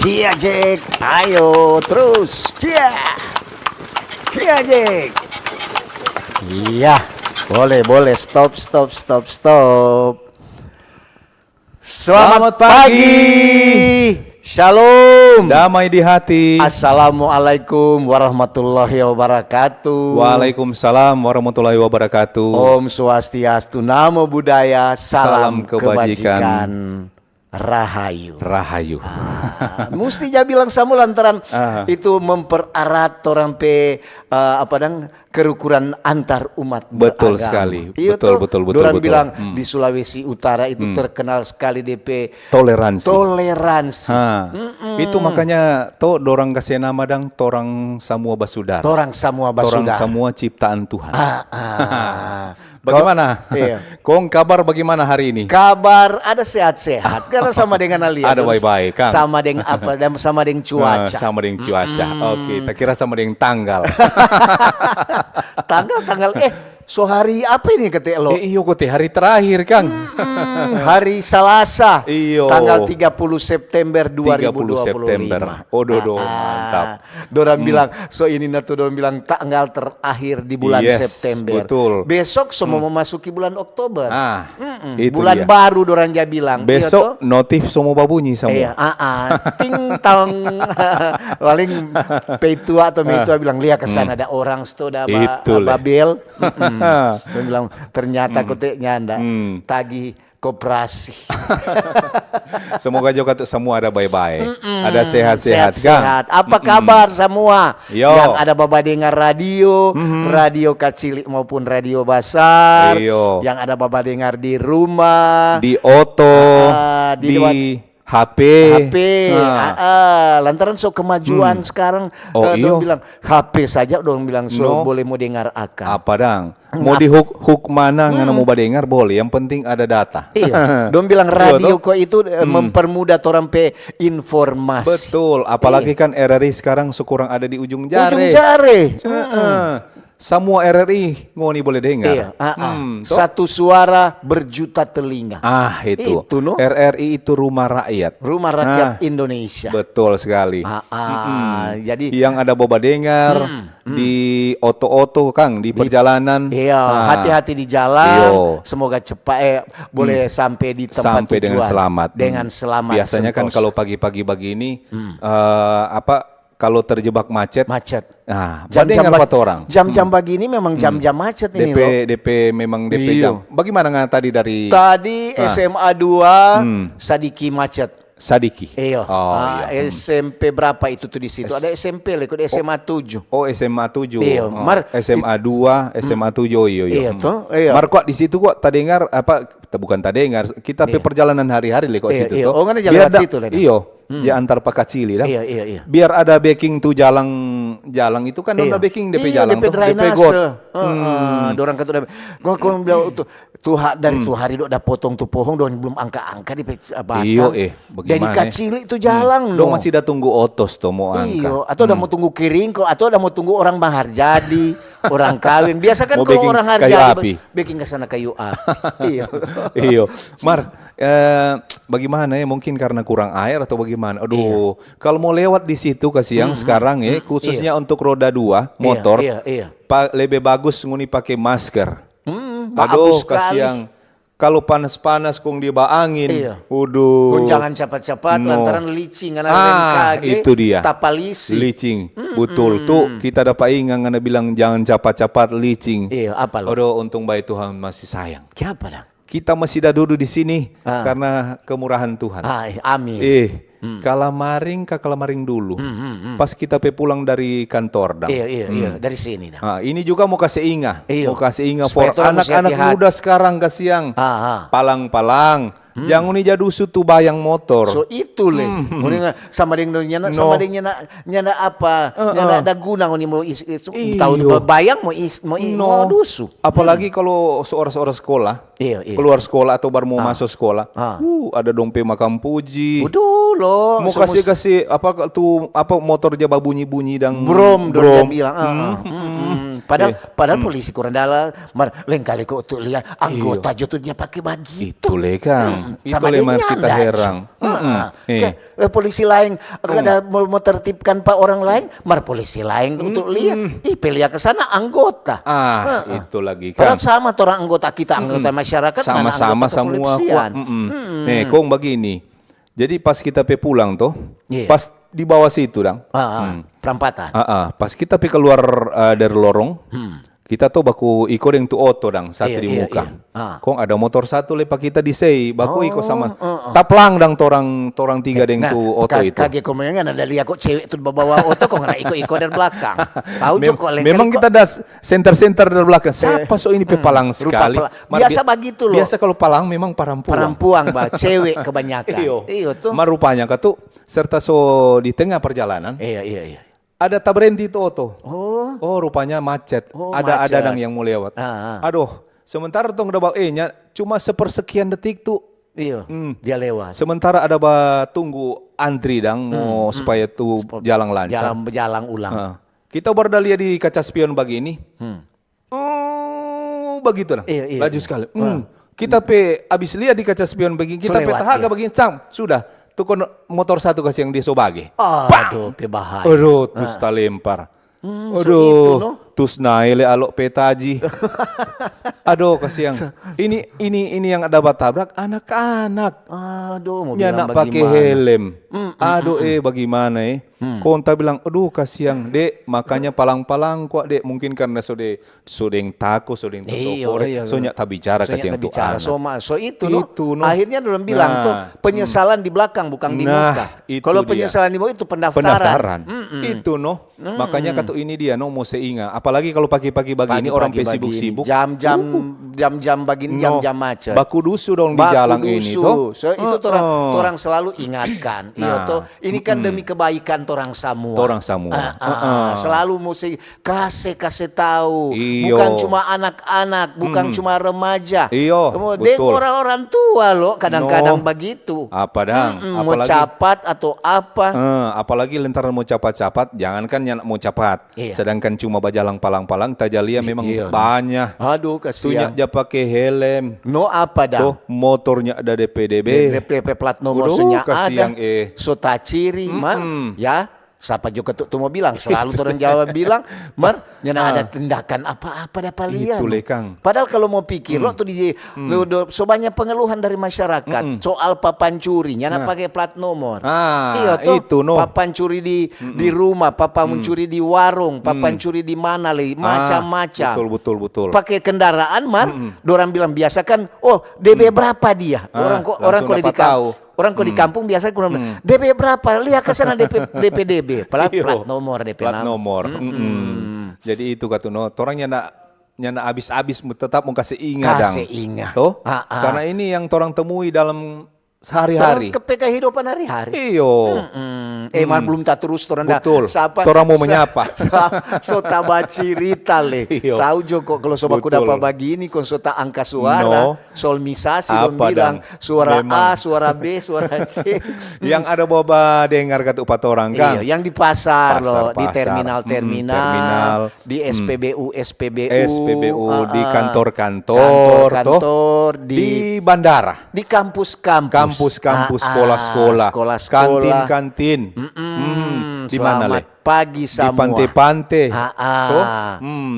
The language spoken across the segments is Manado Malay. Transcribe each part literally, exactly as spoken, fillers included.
Iya, Jack. Ayo, terus. Cia. Cia, Jack. Iya. Boleh, boleh. Stop, stop, stop, stop. Selamat Selamat pagi. pagi. Shalom. Damai di hati. Assalamualaikum warahmatullahi wabarakatuh. Waalaikumsalam warahmatullahi wabarakatuh. Om Swastiastu, Namo Buddhaya, salam Salam kebajikan. kebajikan. Rahayu. Rahayu. Ah, musti ja bilang samua lantaran Ah. itu mempererat torang pe, eh, apa dang, kerukuran antar umat Betul beragama. sekali. Iya Betul, toh? betul, betul, Dorang betul. bilang Hmm. di Sulawesi Utara itu Hmm. terkenal sekali depe Toleransi. toleransi. Ha. Mm-mm. Itu makanya to dorang kase nama dang torang samua basudara. Torang samua Torang basudara. samua ciptaan Tuhan. Ah, ah. Bagaimana? Ko-, iya. Kong kabar bagaimana hari ini? Kabar ada sehat-sehat. Karena sama dengan Alia. Ada Terus baik-baik, Kang. sama deng apa? Dan sama deng Ah, cuaca. sama deng cuaca. Mm-mm. Oke, tak kira sama deng tanggal. Tanggal, tanggal, eh, so hari apa ini kata lo? Eh, iyo, kote hari terakhir, Kang. Mm-mm. Hari Salasa, Iyo. tanggal tiga puluh September dua ribu dua puluh lima. Tiga puluh September. Oh, dodo, Ah, ah. mantap. Dorang Hmm. bilang, so ini na tu dorang bilang tanggal terakhir di bulan Yes, September. betul. Besok so mo Hmm. memasuki bulan Oktober. Ah, Mm-mm. itu Bulan dia. baru dorang ja bilang. Iya Besok toh? notif so mo babunyi samua. Iya, ah, ah. Ting tong. Paling peitua atau Ah. meitua bilang, "Lia ke sana Hmm. ada orang sto da ba-, Itu le. babel." Mm-mm. Dia bilang, "Ternyata Hmm. kote nyanda. Hmm. Tagi koperasi." Semoga juga tu semua ada baik-baik. Mm-mm. Ada sehat-sehat, Kang. Sehat-sehat. Apa Mm-mm. kabar semua? Yo. Yang ada babadengar radio, Mm-hmm. radio kacili maupun radio basar. Iyo. Yang ada babadengar di rumah. Di oto, Ah, di di luar H P. H P. Ah. Ah, ah. Lantaran so kemajuan Hmm. sekarang, Oh, eh, dong iyo. bilang, H P saja dong bilang so No. boleh mo dengar akang. Apa dang? Mo Ap- di huk, huk mana ngana Hmm. mo badengar, boleh. Yang penting ada data. Iya. Dong bilang Iya, radio toh? ko itu, eh, Hmm. mempermudah torang pe informasi. Betul. Apalagi Iya. kan R R I sekarang so kurang ada di ujung jare. Ujung jare. Heeh. Mm-mm. Samua R R I ngoni boleh dengar. Iya. Ah, ah. Hmm, toh? Satu suara berjuta telinga. Ah, itu. Itu, no? R R I itu rumah rakyat. Rumah rakyat Ah, Indonesia. Betul sekali. Ah, ah. Mm-mm. Jadi Yang ada babadengar, Hmm. Hmm. di oto-oto, Kang, di Di perjalanan. Iya, Ah. hati-hati di jalan. Iyo. Semoga cepat, eh, boleh Hmm. sampai di tempat Sampai dengan tujuan. selamat. Dengan Hmm. selamat, Biasanya kan sentosa. kalau pagi-pagi begini, Hmm. eh, apa, kalau terjebak macet, Macet. ah, Jam-jam badengar bag-, pa torang. jam-jam Hmm. begini memang Hmm. jam-jam macet ini, D P, loh. D P memang D P Iyo. jam. Bagaimana ngana tadi dari Tadi Ah. S M A dua, Hmm. sadiki macet. Sadiki? Iyo. Oh, Ah, iya. Hmm. S M P berapa itu tuh di situ? Ada S-, S M P leko, di Oh, S M A tujuh. Oh, S M A tujuh. Iyo, Oh, mar-, S M A dua, Hmm. S M A tujuh. Oh, iyo, iyo. Iyo, Hmm. toh? Iyo. Mar, kok di situ kok tadengar apa, ta-, bukan tadengar, kita pe Iyo. perjalanan hari-hari leko Iyo, situ, iyo. toh. Oh, ngana jalan Biar lewat da-, situ, le, dah. iyo, Hmm. ya antar pa kacili, dah. Iyo, iyo, iyo. Biar ada beking tu jalang, jalang itu kan Iyo. dona beking depe Iyo, jalang, depe toh, depe drainase. got. Heeh, Hmm. dorang kata udah, gua, gua bilang, "Tuh, Tuh ha-, dari Hmm. tu hari dong da potong tu pohong, dong belum angka-angka di pe-, batang. Iyo, eh, Jadi bagaimana, eh? kacili tu Hmm. jalang, Dong no. masih da tunggu otos to mo angka. Iyo, atau da Hmm. mo tunggu kiringko, atau da mo tunggu orang mahar jadi, orang kaweng. Biasa kan Mo kalau beking orang mahar kayu jadi, api. be-, beking ke sana kayu api. Iyo. Iyo. Mar, eh, bagaimana ya? Mungkin karena kurang air atau bagaimana? Aduh, Iyo. kalau mau lewat di situ, kasiang Hmm, hmm, sekarang ya, hmm, khususnya iyo. untuk roda dua, Iyo, motor, iyo, iyo. pa-, lebe bagus ngoni pake masker. Hmm, Aduh, bagus sekali. kasiang. Kalo panas-panas kong dia baangin, Iya. waduh. Kong jangan capat-capat No. lantaran licing, ngana Ah, lem kage, itu dia. tapalisi. Licing. Mm-mm. Betul. Tu kita dapa inga ngana bilang jangan capat-capat licing. Iya, apa lo? Aduh, untung bae Tuhan masih sayang. Kiapa dang? Kita masih da dudu di sini Ah. karena kemurahan Tuhan. Ah, eh, amin. Eh, Hmm. kalamaring ka kalamaring dulu. Hmm, hmm, hmm. Pas kita pe pulang dari kantor, dang. Iya, iya, iya, Hmm. dari sini, dang. Ah, ini juga mo kase inga. Iya. Mo kase inga Supaya for torang musti anak-anak hati-hati. muda sekarang, kasiang. Ah, ah. Palang-palang. Hmm. Jang ngoni ja dusu tu bayang motor. So itu le. Hmm. Ngoni nga-, sama deng dong nyanda, No. sama deng nyanda, nyanda apa, Heeh. nyanda ada guna ngoni mo is-, is-, Iyo. tahu ba-, bayang mo is-, mo i-, No. mo dusu. Apalagi Hmm. kalo seorang-seorang sekolah, Iya, iya. keluar sekolah atau baru mau Ah. masuk sekolah, Ah. uh, ada dong pe makang puji. Betul, Lo, mo kasi kasi apa tu, apa motor ja babunyi-bunyi dang brom, dong bilang. Ah, ah, mm, mm. Padahal, padahal polisi kurang dalam, mar lengkali ko tu lia anggota jo tu nya pake bagitu. Itu le kang. Itu le mar kita herang. Heeh. Ke, eh, polisi laeng ada mo, mo tertibkan pa orang laeng, mar polisi laeng untuk lia. Ih, pe lia ke sana anggota. Ah, itu lagi kan. Padahal sama torang anggota kita, anggota masyarakat, sama-sama samua. Nih, kong bagini. Jadi pas kita pe pulang to, pas di bawah situ dang. Ah, ah, perampatan. Ah, ah. Pas kita pe keluar, eh, dari lorong, kita to baku iko deng tu oto dang, satu di muka. Kong ada motor satu le pa kita di sei, baku iko sama. Taplang dang torang, torang tiga deng tu oto itu. Kage ko memang ada lia ko cewek tu babawa oto, kong ada iko-iko dari belakang. Tahu jo ko lengkali. Memang kita das senter-senter dari belakang. Sapa so ini pe palang sekali? Biasa bagitu lo. Biasa kalau palang memang parampuang. Parampuang ba, cewek kebanyakan. Iyo. Iyo tu. Mar rupanya katu serta so di tengah perjalanan. Iya, iya, iya. Ada tabrenti tu oto. Oh. Oh, rupanya macet. Oh, ada, ada dang yang mo lewat. Ah, ah. Aduh, sementara tong da ba, eh, nya cuma sepersekian detik tu. Iya, dia lewat. Sementara ada ba tunggu antri dang mo supaya tu jalang lancar. Jalang, jalang ulang. Ah. Kita baru da lia di kaca spion bagini. Oh, bagitu nah. Iya, iya, laju sekali. Hmm. Kita pe abis lia di kaca spion bagini, kita pe tahaga bagini, cam, sudah. Tu kon motor satu kasiang dia so bage. Aduh, pe bahaya. Aduh, tus talempar. Hmm, so itu, no? Aduh, tus nae le alok pe taji. Aduh, kasiang. Ini, ini, ini yang ada batabrak anak-anak. Aduh, mo bilang bagimana? Nyanda pake helm. Aduh, eh, bagimana, eh? Kong ta bilang, "Aduh, kasiang, Dek, makanya palang-palang kwa, Dek." Mungkin karena so de, so deng tako, so deng totokore, so nya tabicara kasiang tu anak. So itu, no. Akhirnya dorang bilang tu, penyesalan di belakang, bukan di muka. Kalau penyesalan di muka itu pendaftaran. Itu, no. Makanya katu ini dia, no, mo se inga. Apalagi kalau pagi-pagi bagini orang pe sibuk-sibuk. Jam-jam, jam-jam bagini, jam-jam macet. Baku dusu dong di jalang ini, to. So, itu torang, torang selalu ingatkan. Iyo, to. Ini kan demi kebaikan torang samua. Torang samua. Ah, ah. Selalu musti kase, kase tau. Iyo. Bukan cuma anak-anak, bukan cuma remaja. Iyo, betul. Deng orang-orang tua lo, kadang-kadang bagitu. Apa dang? Mo capat atau apa. Eh, apalagi lantaran mo capat-capat, jangankan nyanda mo capat. Iya. Sedangkan cuma bajalang palang-palang, taja lia memang banya. Aduh, kasiang. Tu nya ja pake helm. No apa dang? Toh, motornya ada D P D B. D P, D P plat nomor so nya ada. Aduh, kasiang, eh. So taciri, mar. Ya. Sapa jo katu tu mo bilang? Selalu torang Jawa bilang, mar, nyanda ada tindakan apa-apa dapa lia. Itu le, kang. Padahal kalau mo pikir, lo tu di, lo do, so banya pengeluhan dari masyarakat soal papancuri, nyanda pake plat nomor. Ah, iyo to, itu, no. Papancuri di di rumah, papancuri di warung, papancuri di mana lei, macam-macam. Betul, betul, betul. Pake kendaraan, mar, dorang bilang biasa kan, "Oh, D B berapa dia?" Orang ko, orang ko di kampung, orang ko di kampung biasa kurang, "D B berapa? Lia ke sana D P, D P D B." Padahal plat nomor D P. Plat nomor. Jadi itu katu, no, torang nyanda, nyanda abis-abis, tetap mo kase inga dang. Kase inga. To? Karena ini yang torang temui dalam sehari-hari. Ke, pe kehidupan hari-hari. Iyo. Eh, mar belum taturus torang da. Betul. Sapa? Torang mo menyapa. So tabacirita le. Iyo. Tau jo ko, kalau so baku dapa bagini, kong so ta angka suara, solmisasi dong bilang, suara A, suara B, suara C. Yang ada bawa dengar katu pa torang, kang. Iyo, yang di pasar lo, di terminal-terminal, di S P B U, S P B U, di kantor-kantor, di bandara. Di kampus-kampus. Kampus-kampus, sekolah-sekolah, kantin-kantin. Di mana le? Pagi samua. Di pante-pante. To?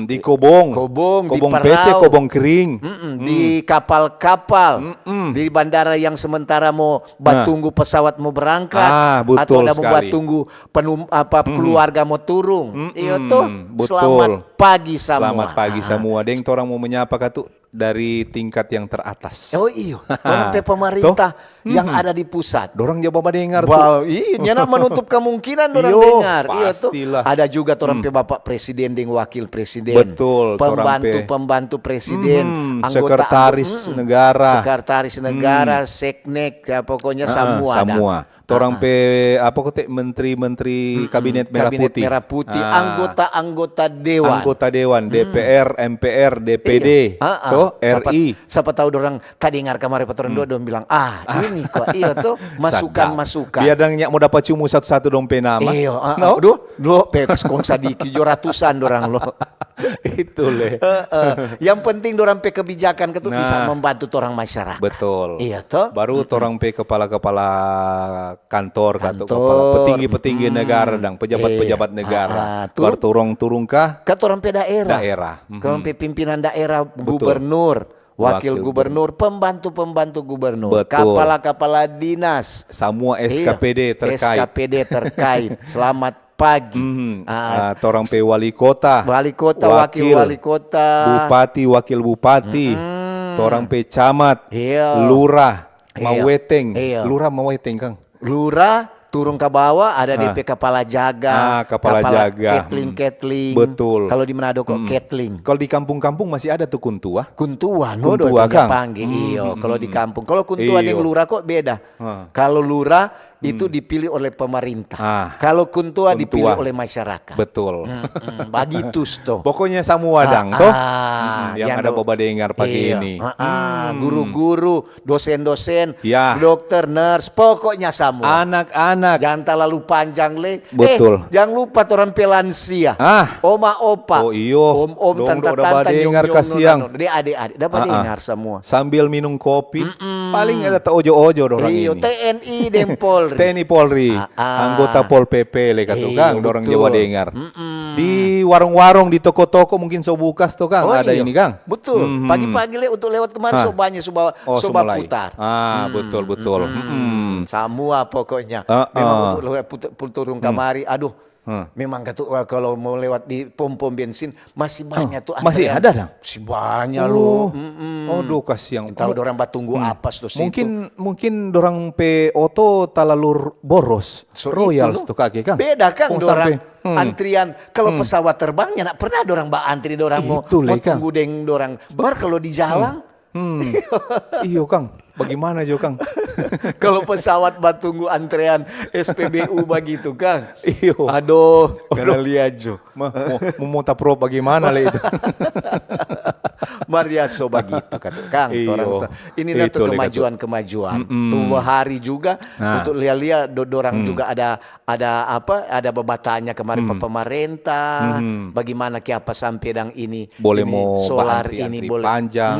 Di kobong. Kobong, di pece, kobong kering. Di kapal-kapal. Di bandara yang sementara mo batunggu pesawat mo berangkat. Atau ada mo batunggu penum-, apa, keluarga mo turung. Iyo to. Selamat pagi samua. Selamat pagi samua. Deng torang mo menyapa katu dari tingkat yang teratas. Oh iyo, torang pe pemerintah yang ada di pusat. Dorang ja badengar tu. Iyo, nyanda menutup kemungkinan dorang dengar. Iyo Pastilah. Ada juga torang pe Bapak Presiden deng Wakil Presiden. Betul, torang pe pembantu-pembantu presiden, anggota, sekretaris negara. Sekretaris negara, seknek, ya, pokoknya samua ada. Torang pe, apa kote, menteri-menteri kabinet merah putih. Kabinet merah putih, anggota-anggota dewan. Anggota dewan, D P R, M P R, D P D, to, R I. Sapa tahu dorang tadengar kamari pa torang dua, dong bilang, "Ah, ini kwa, iyo to, masukan-masukan." Biar dang nyak mo dapa cumu satu-satu dong pe nama. Iyo, ah, ah, duh, duh, pe kong sadiki jo, ratusan dorang lo. Itu le. Heeh. Yang penting dorang pe kebijakan katu bisa membantu torang masyarakat. Betul. Iya to? Baru torang pe kepala-kepala kantor katu, kepala petinggi-petinggi negara dang, pejabat-pejabat negara. Ah, ah, tu. Baru torang turun ka, ka torang pe daerah. Daerah. Torang pe pimpinan daerah, gubernur, wakil gubernur, pembantu-pembantu gubernur, kapala-kapala dinas. Samua S K P D terkait. S K P D terkait. Selamat pagi. Ah, torang pe wali kota, wali kota, wakil wali kota, bupati, wakil bupati, torang pe camat, lurah, maweteng. Lurah maweteng, kang. Lurah, turun ka bawa, ada depe kapala jaga, ah, kapala jaga. Ketling, ketling. Betul. Kalau di Manado kok ketling. Kalau di kampung-kampung masih ada tu kuntua. Kuntua, no, kuntua, kang. Iyo, kalau di kampung. Kalau kuntua deng lurah kok beda. Kalau lurah itu dipilih oleh pemerintah. Ah. Kalau kuntua dipilih oleh masyarakat. Betul. Bagitu sto. Pokoknya samua dang, toh? Ah, yang ada babadengar pagi ini. Guru-guru, dosen-dosen, dokter, nurse, pokoknya samua. Anak-anak. Jang talalu panjang le. Betul. Eh, jang lupa torang pe lansia. Ah. Oma, opa. Oh, iyo. Om, om, tanta, tanta, nyong, nyong, kasiang. Dia ade-ade, dapa dengar samua. Sambil minum kopi, paling ada ta ojo-ojo dorang ini. Iyo, T N I deng Polri. T N I Polri. Anggota Pol P P le katu, kang, dorang jo badengar. Di warung-warung, di toko-toko mungkin so buka sto, kang, ada ini, kang. Betul. Pagi-pagi le untuk lewat kemari so banya, so ba putar. Ah, betul, betul. Samua pokoknya. Memang untuk lewat turun kamari, aduh, memang katu, eh, kalau mau lewat di pom-pom bensin, masih banya tu antrean. Masih ada dang? Masih banya lo. Aduh, kasiang. Tau dorang batunggu apa sto situ. Mungkin, mungkin dorang pe oto talalu boros. So, Royals tu kage, kang. Beda, kang, dorang antrian. Kalau pesawat terbang, nyanda pernah dorang baantri, dorang mo tunggu deng dorang. Mar kalau di jalang, Hmm. Iyo, kang. Bagimana jo, kang? Kalau pesawat batunggu antrean S P B U bagitu, kang. Iyo. Aduh, nyanda lia jo. Mo, mo, mo taprop bagimana le itu? Mar ya so bagitu katu, kang. Iyo. Ini na tu kemajuan-kemajuan. Tu hari juga untuk lia-lia, dorang juga ada ada apa, ada babatanya kamari pa pemerintah, bagimana kiapa sampe dang ini, bole ini mo solar baantri-antri ini bole panjang.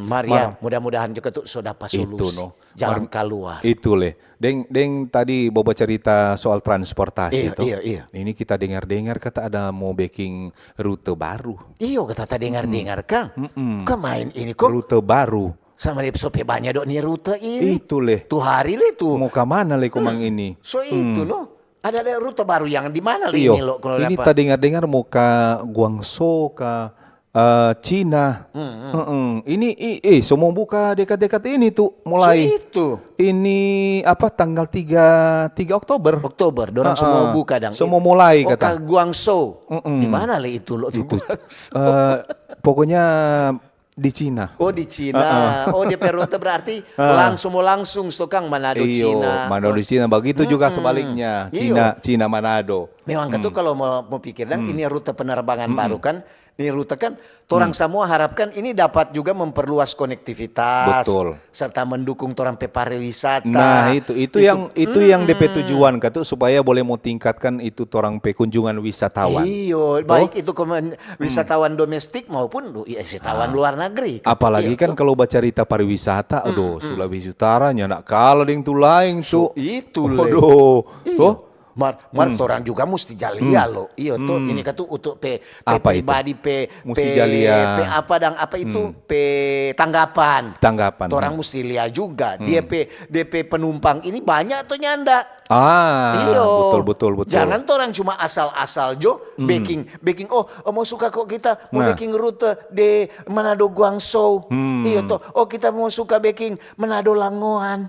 Mar ya, mudah-mudahan juga tu so dapa solusi. Jalan kaluar. Itu le. Deng, deng tadi bacarita soal transportasi to. Ini kita dengar-dengar kata ada mo beking rute baru. Iyo, kata ta dengar-dengar, kang. Kemain ini kok. Rute baru. Sama dia so pe banya do ni rute ini. Itu le. Tu hari le tu. Mo ka mana le komang ini? So itu no. Ada, ada rute baru yang di mana le ini lo? Ini ta dengar-dengar mo ka Guangzhou, ka, eh, Cina. Ini, eh, so mo buka dekat-dekat ini tu mulai. So itu. Ini apa, tanggal tiga, tiga Oktober. Oktober, dorang so mo buka dang. So mo mulai kata. Ka Guangzhou. Di mana le itu lo? Itu. Eh, pokoknya Di Cina. Oh, di Cina. Oh, dia pe rute berarti langsung, mo langsung sto kang Manado, Cina. Iyo, Manado, Cina. Bagitu juga sebaliknya. Cina, Cina, Manado. Memang katu kalau mo, mo pikir dang, ini rute penerbangan baru kan, ini rute kan, torang samua harapkan ini dapat juga memperluas konektivitas serta mendukung torang pe pariwisata. Nah, itu, itu yang, itu yang depe tujuan katu, supaya boleh mo tingkatkan itu torang pe kunjungan wisatawan. Iyo, baik itu wisatawan domestik maupun wisatawan luar negeri. Apalagi kan kalau bacarita pariwisata, aduh, Sulawesi Utara nyanda kalah deng tu laeng tu. Itu le. Aduh, toh? Mar, mar torang juga musti ja lia lo. Iyo to, ini katu untuk pe, pe pribadi, pe, pe apa dang, apa itu, pe tanggapan. Tanggapan. Torang musti lia juga. Dia pe, dia pe penumpang ini banya atau nyanda? Ah, iyo, betul, betul, betul. Jangan torang cuma asal-asal jo beking, beking, oh, mo suka kok kita mo beking rute di Manado Guangzhou. Iyo to, oh, kita mo suka beking Manado Langoan.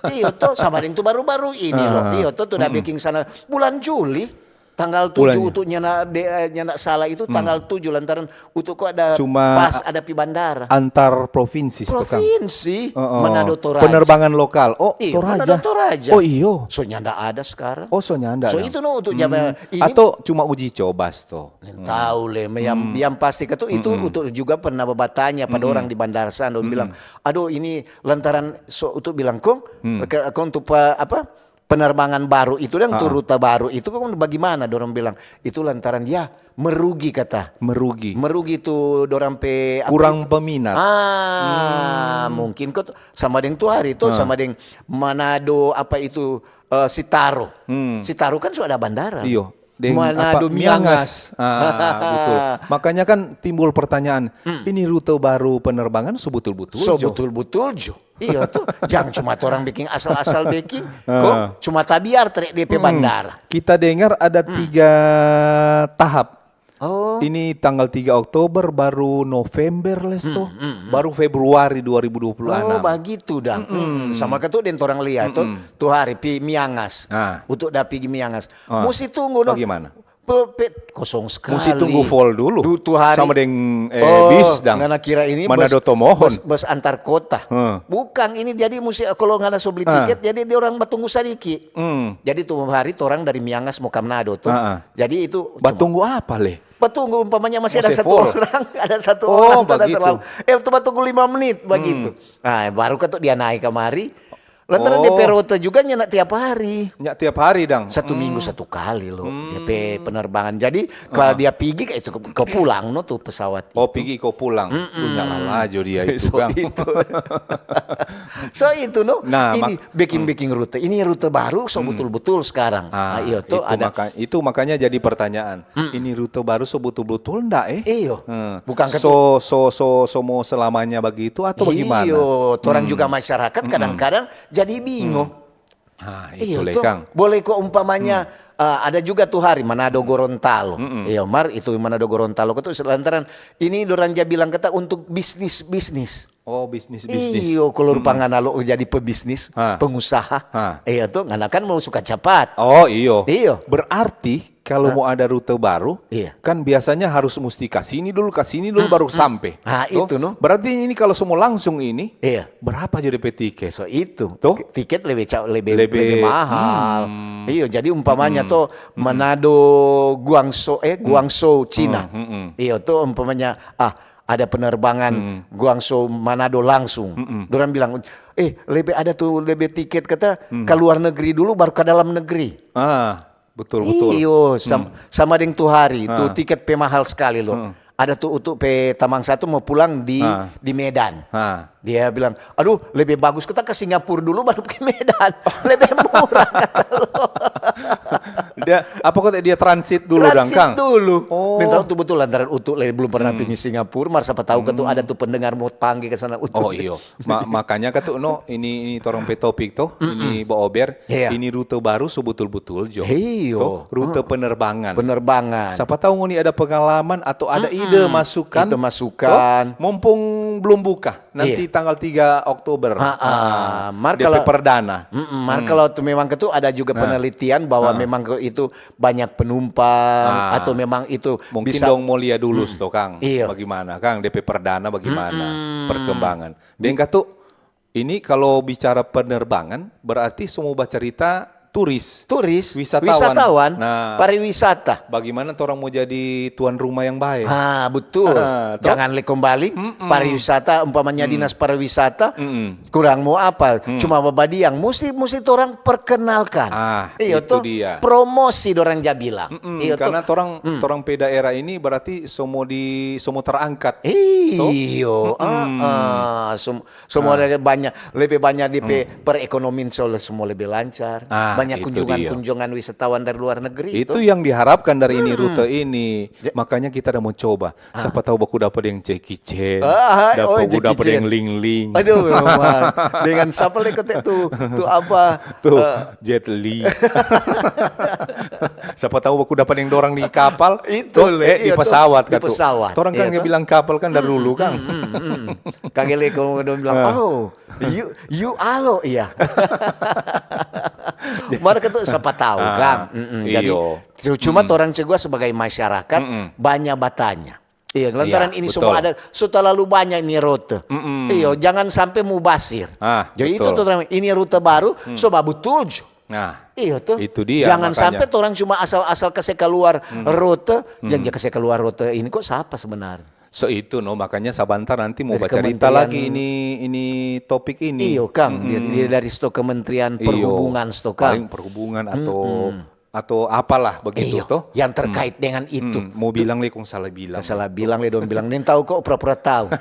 Iyo to, sama deng tu baru-baru ini lo. Iyo to, tu da beking sana bulan Juli. Tanggal tujuh, utu nyanda, de-, nyanda salah itu tanggal tujuh, lantaran utu ko ada, cuma pas ada pi bandara. Antar provinsi, to, Kang? Provinsi, Heeh. Manado Toraja. Penerbangan lokal. Oh, Iya, Toraja. Manado Toraja. Oh, iyo. So nyanda ada sekarang. Oh, so nyanda. So Dang. Itu no utu Hmm. jama ini. Atau cuma uji coba, to? Tahu le, yang, yang pasti katu itu utu juga pernah batanya pada orang di bandara sana, dong bilang, "Aduh, ini lantaran so utu bilang kong, ke- kong tu pa- apa, penerbangan baru itu dan tu rute baru itu kong bagaimana?" Dorang bilang, "Itu lantaran ya merugi," kata. Merugi. Merugi tu dorang pe apa Kurang itu? Peminat. Ah, mungkin kok sama deng tu hari tu, sama deng Manado apa itu, eh, Sitaro. Sitaro kan sudah bandara. Iyo. Manado Miangas. Ah, betul. Makanya kan timbul pertanyaan, ini rute baru penerbangan so butul-butul jo? So butul-butul jo. Iya tu, jangan cuma orang bikin asal-asal bikin. Kok cuma tabiar trek dia pe bandara. Kita dengar ada tiga tahap. Oh. Ini tanggal tiga Oktober, baru November, Lesto, baru Februari dua ribu dua puluh enam. Oh, bagitu dang. Hmm, sama katu deng orang lihat tu, tu hari pi Miangas. Ah. Untuk da pigi Miangas. Musti tunggu no. Bagaimana? Pe- pe- kosong sekali. Musti tunggu full dulu. Du- tu hari. Sama deng, eh, Oh, bis dang. Ngana kira ini Manado bus, Tomohon. Bus, bus antar kota. Hmm. Bukan, ini jadi musti kalau ngana so beli Ah. Tiket, jadi dia orang batunggu sadiki. Hmm. Jadi tu hari orang dari Miangas mo ka Manado tu. Ah, ah. Jadi itu Batunggu apa, Le? Batunggu umpamanya masih ada Masih satu full. Orang, ada satu Oh, orang tu ada bagitu. Terlalu. Eh, tu batunggu lima menit bagitu. Nah, baru katu dia naik kamari. Lantaran Oh. dia pe rute juga nyanda tiap hari. Nya tiap hari dang. Satu minggu satu kali lo dia pe penerbangan. Jadi kalau dia pigi kayak itu ke, ke pulang no tu pesawat Oh, itu. pigi ko pulang. Punya lalajo dia itu So kan. Itu. So itu no. Nah, Ini bikin-bikin rute. Ini rute baru so betul-betul sekarang. Ah, Nah, iyo tu itu, ada. Maka, itu makanya jadi pertanyaan. Ini rute baru so betul-betul ndak eh? Iyo. Hmm. Bukan katu- so so so so mau selamanya begitu atau bagaimana? Iyo, orang juga masyarakat kadang-kadang jadi bingung. Ah, Iyo itu le tu. Kang. Boleh kok umpamanya ah, ada juga tu hari Manado Gorontalo. Iyo, mar itu Manado Gorontalo itu lantaran ini dorang ja bilang kata untuk bisnis-bisnis. Oh, bisnis-bisnis. Iyo, kalau rupa ngana lo jadi pebisnis, Ah. pengusaha. Ah. Iyo tu, ngana kan mau suka capat. Oh, iyo. Iyo. Berarti kalau mau ada rute baru, Iya. Kan biasanya harus musti kasini dulu, kasini dulu baru sampe. Ah, Toh? Itu no. Berarti ini kalau semua langsung ini, Iya. Berapa jadi pe tiket? So itu, Toh? Tiket lebih ca- lebih Lebih, lebih mahal. hmm. Iyo, jadi umpamanya to Manado Guangzhou eh Guangzhou Cina. Hmm, hmm, hmm. Iyo to umpamanya ah ada penerbangan Guangzhou Manado langsung. Dorang bilang, "Eh, lebih ada tu lebih tiket kata ke luar negeri dulu baru ke dalam negeri." Ah, betul betul. Iyo, sam- sama deng tu hari, tu Ah. tiket pe mahal sekali lo. Ada tu utu pe tamang satu mau pulang di Ah. di Medan. Ah. Dia bilang, "Aduh, lebih bagus kita ke Singapura dulu baru ke Medan. Lebih murah," kata lo. Dia apa kok dia transit dulu dang Transit Kang? dulu. Oh. Minta tu betul lantaran utu le belum pernah pergi Singapura, mar siapa tahu katu ada tu pendengar mau panggil ke sana utu. Oh iyo, Ma- makanya katu no ini ini torang pe topik to, ini baober, Iya. Ini rute baru so butul-butul jo. Iyo. To, rute penerbangan. Penerbangan. Siapa tahu ngoni ada pengalaman atau ada ide masukan. Itu masukan. To, mumpung belum buka nanti Iya. Tanggal tiga Oktober. Ha, ha. Ah, Mar D P kalau perdana. Mm-mm, mar kalau tu memang itu ada juga penelitian bahwa memang ke- itu banyak penumpang Ah. Atau memang itu Mungkin bisa dong mau lia dulu to Kang. Iya. Bagaimana Kang D P perdana bagaimana perkembangan. Deng katu ini kalau bicara penerbangan berarti semua bacerita turis. Turis, Wisatawan. wisatawan, Nah. Pariwisata. Bagaimana orang mau jadi tuan rumah yang baik? Ah, betul. Ah, toh? Jangan le kembali pariwisata umpamanya dinas pariwisata kurang mau apa? Cuma babadiang. Musti musti orang perkenalkan. Ah, Iyo itu toh. Dia. Promosi orang ja bilang. Mm, Iyo toh. Karena orang orang pe daerah ini berarti semua di semua terangkat. Iyo, ah, ah. Sem- semua ada banyak, lebih banyak di pe- perekonomian soalnya semua lebih lancar. Ah, Banyak itu kunjungan dia. Kunjungan wisatawan dari luar negeri. Itu Toh. Yang diharapkan dari ini rute ini. Makanya kita ada mau coba. Siapa tahu baku dapat yang Jackie Chan, Ah, dapat oh, baku Jackie dapat Chan. Yang Ling Ling. Aduh, memang. Dengan siapa lagi kata tu? Tu apa? Tuh, Eh, Jet Li. Siapa tahu aku dapat yang dorang di kapal, Itu, tuh, Le, eh, di iya, tuh. pesawat Di kan tuh. pesawat, Orang kan iya, nggak tuh. Bilang kapal kan dari dulu kan. Kagele kong dong bilang, Ah. "Oh, you you alo iya." Mereka tuh siapa tahu kan. Mm-mm. Jadi cu- cuma torang cegua sebagai masyarakat banyak batanya. Iya, lantaran ini semua ada, so talalu banyak ini rute. Iyo, jangan sampai mubasir. Jadi itu tuh torang, ini rute baru, so babutul jo. Nah, iyo tuh. Itu dia, jangan sampai torang cuma asal-asal kase kaluar rute, yang ja kase kaluar rute ini kok sapa sebenarnya? So itu no, makanya sabantar nanti mau bacarita lagi ini, ini topik ini. Iyo, Kang. Dia, dia dari sto Kementerian Perhubungan, sto, Kang. Paling perhubungan atau atau apalah begitu toh. Yang terkait dengan itu. Hmm, mau bilang le kong salah bilang. Salah bilang le dong bilang, "Nen tahu kok pura-pura tahu."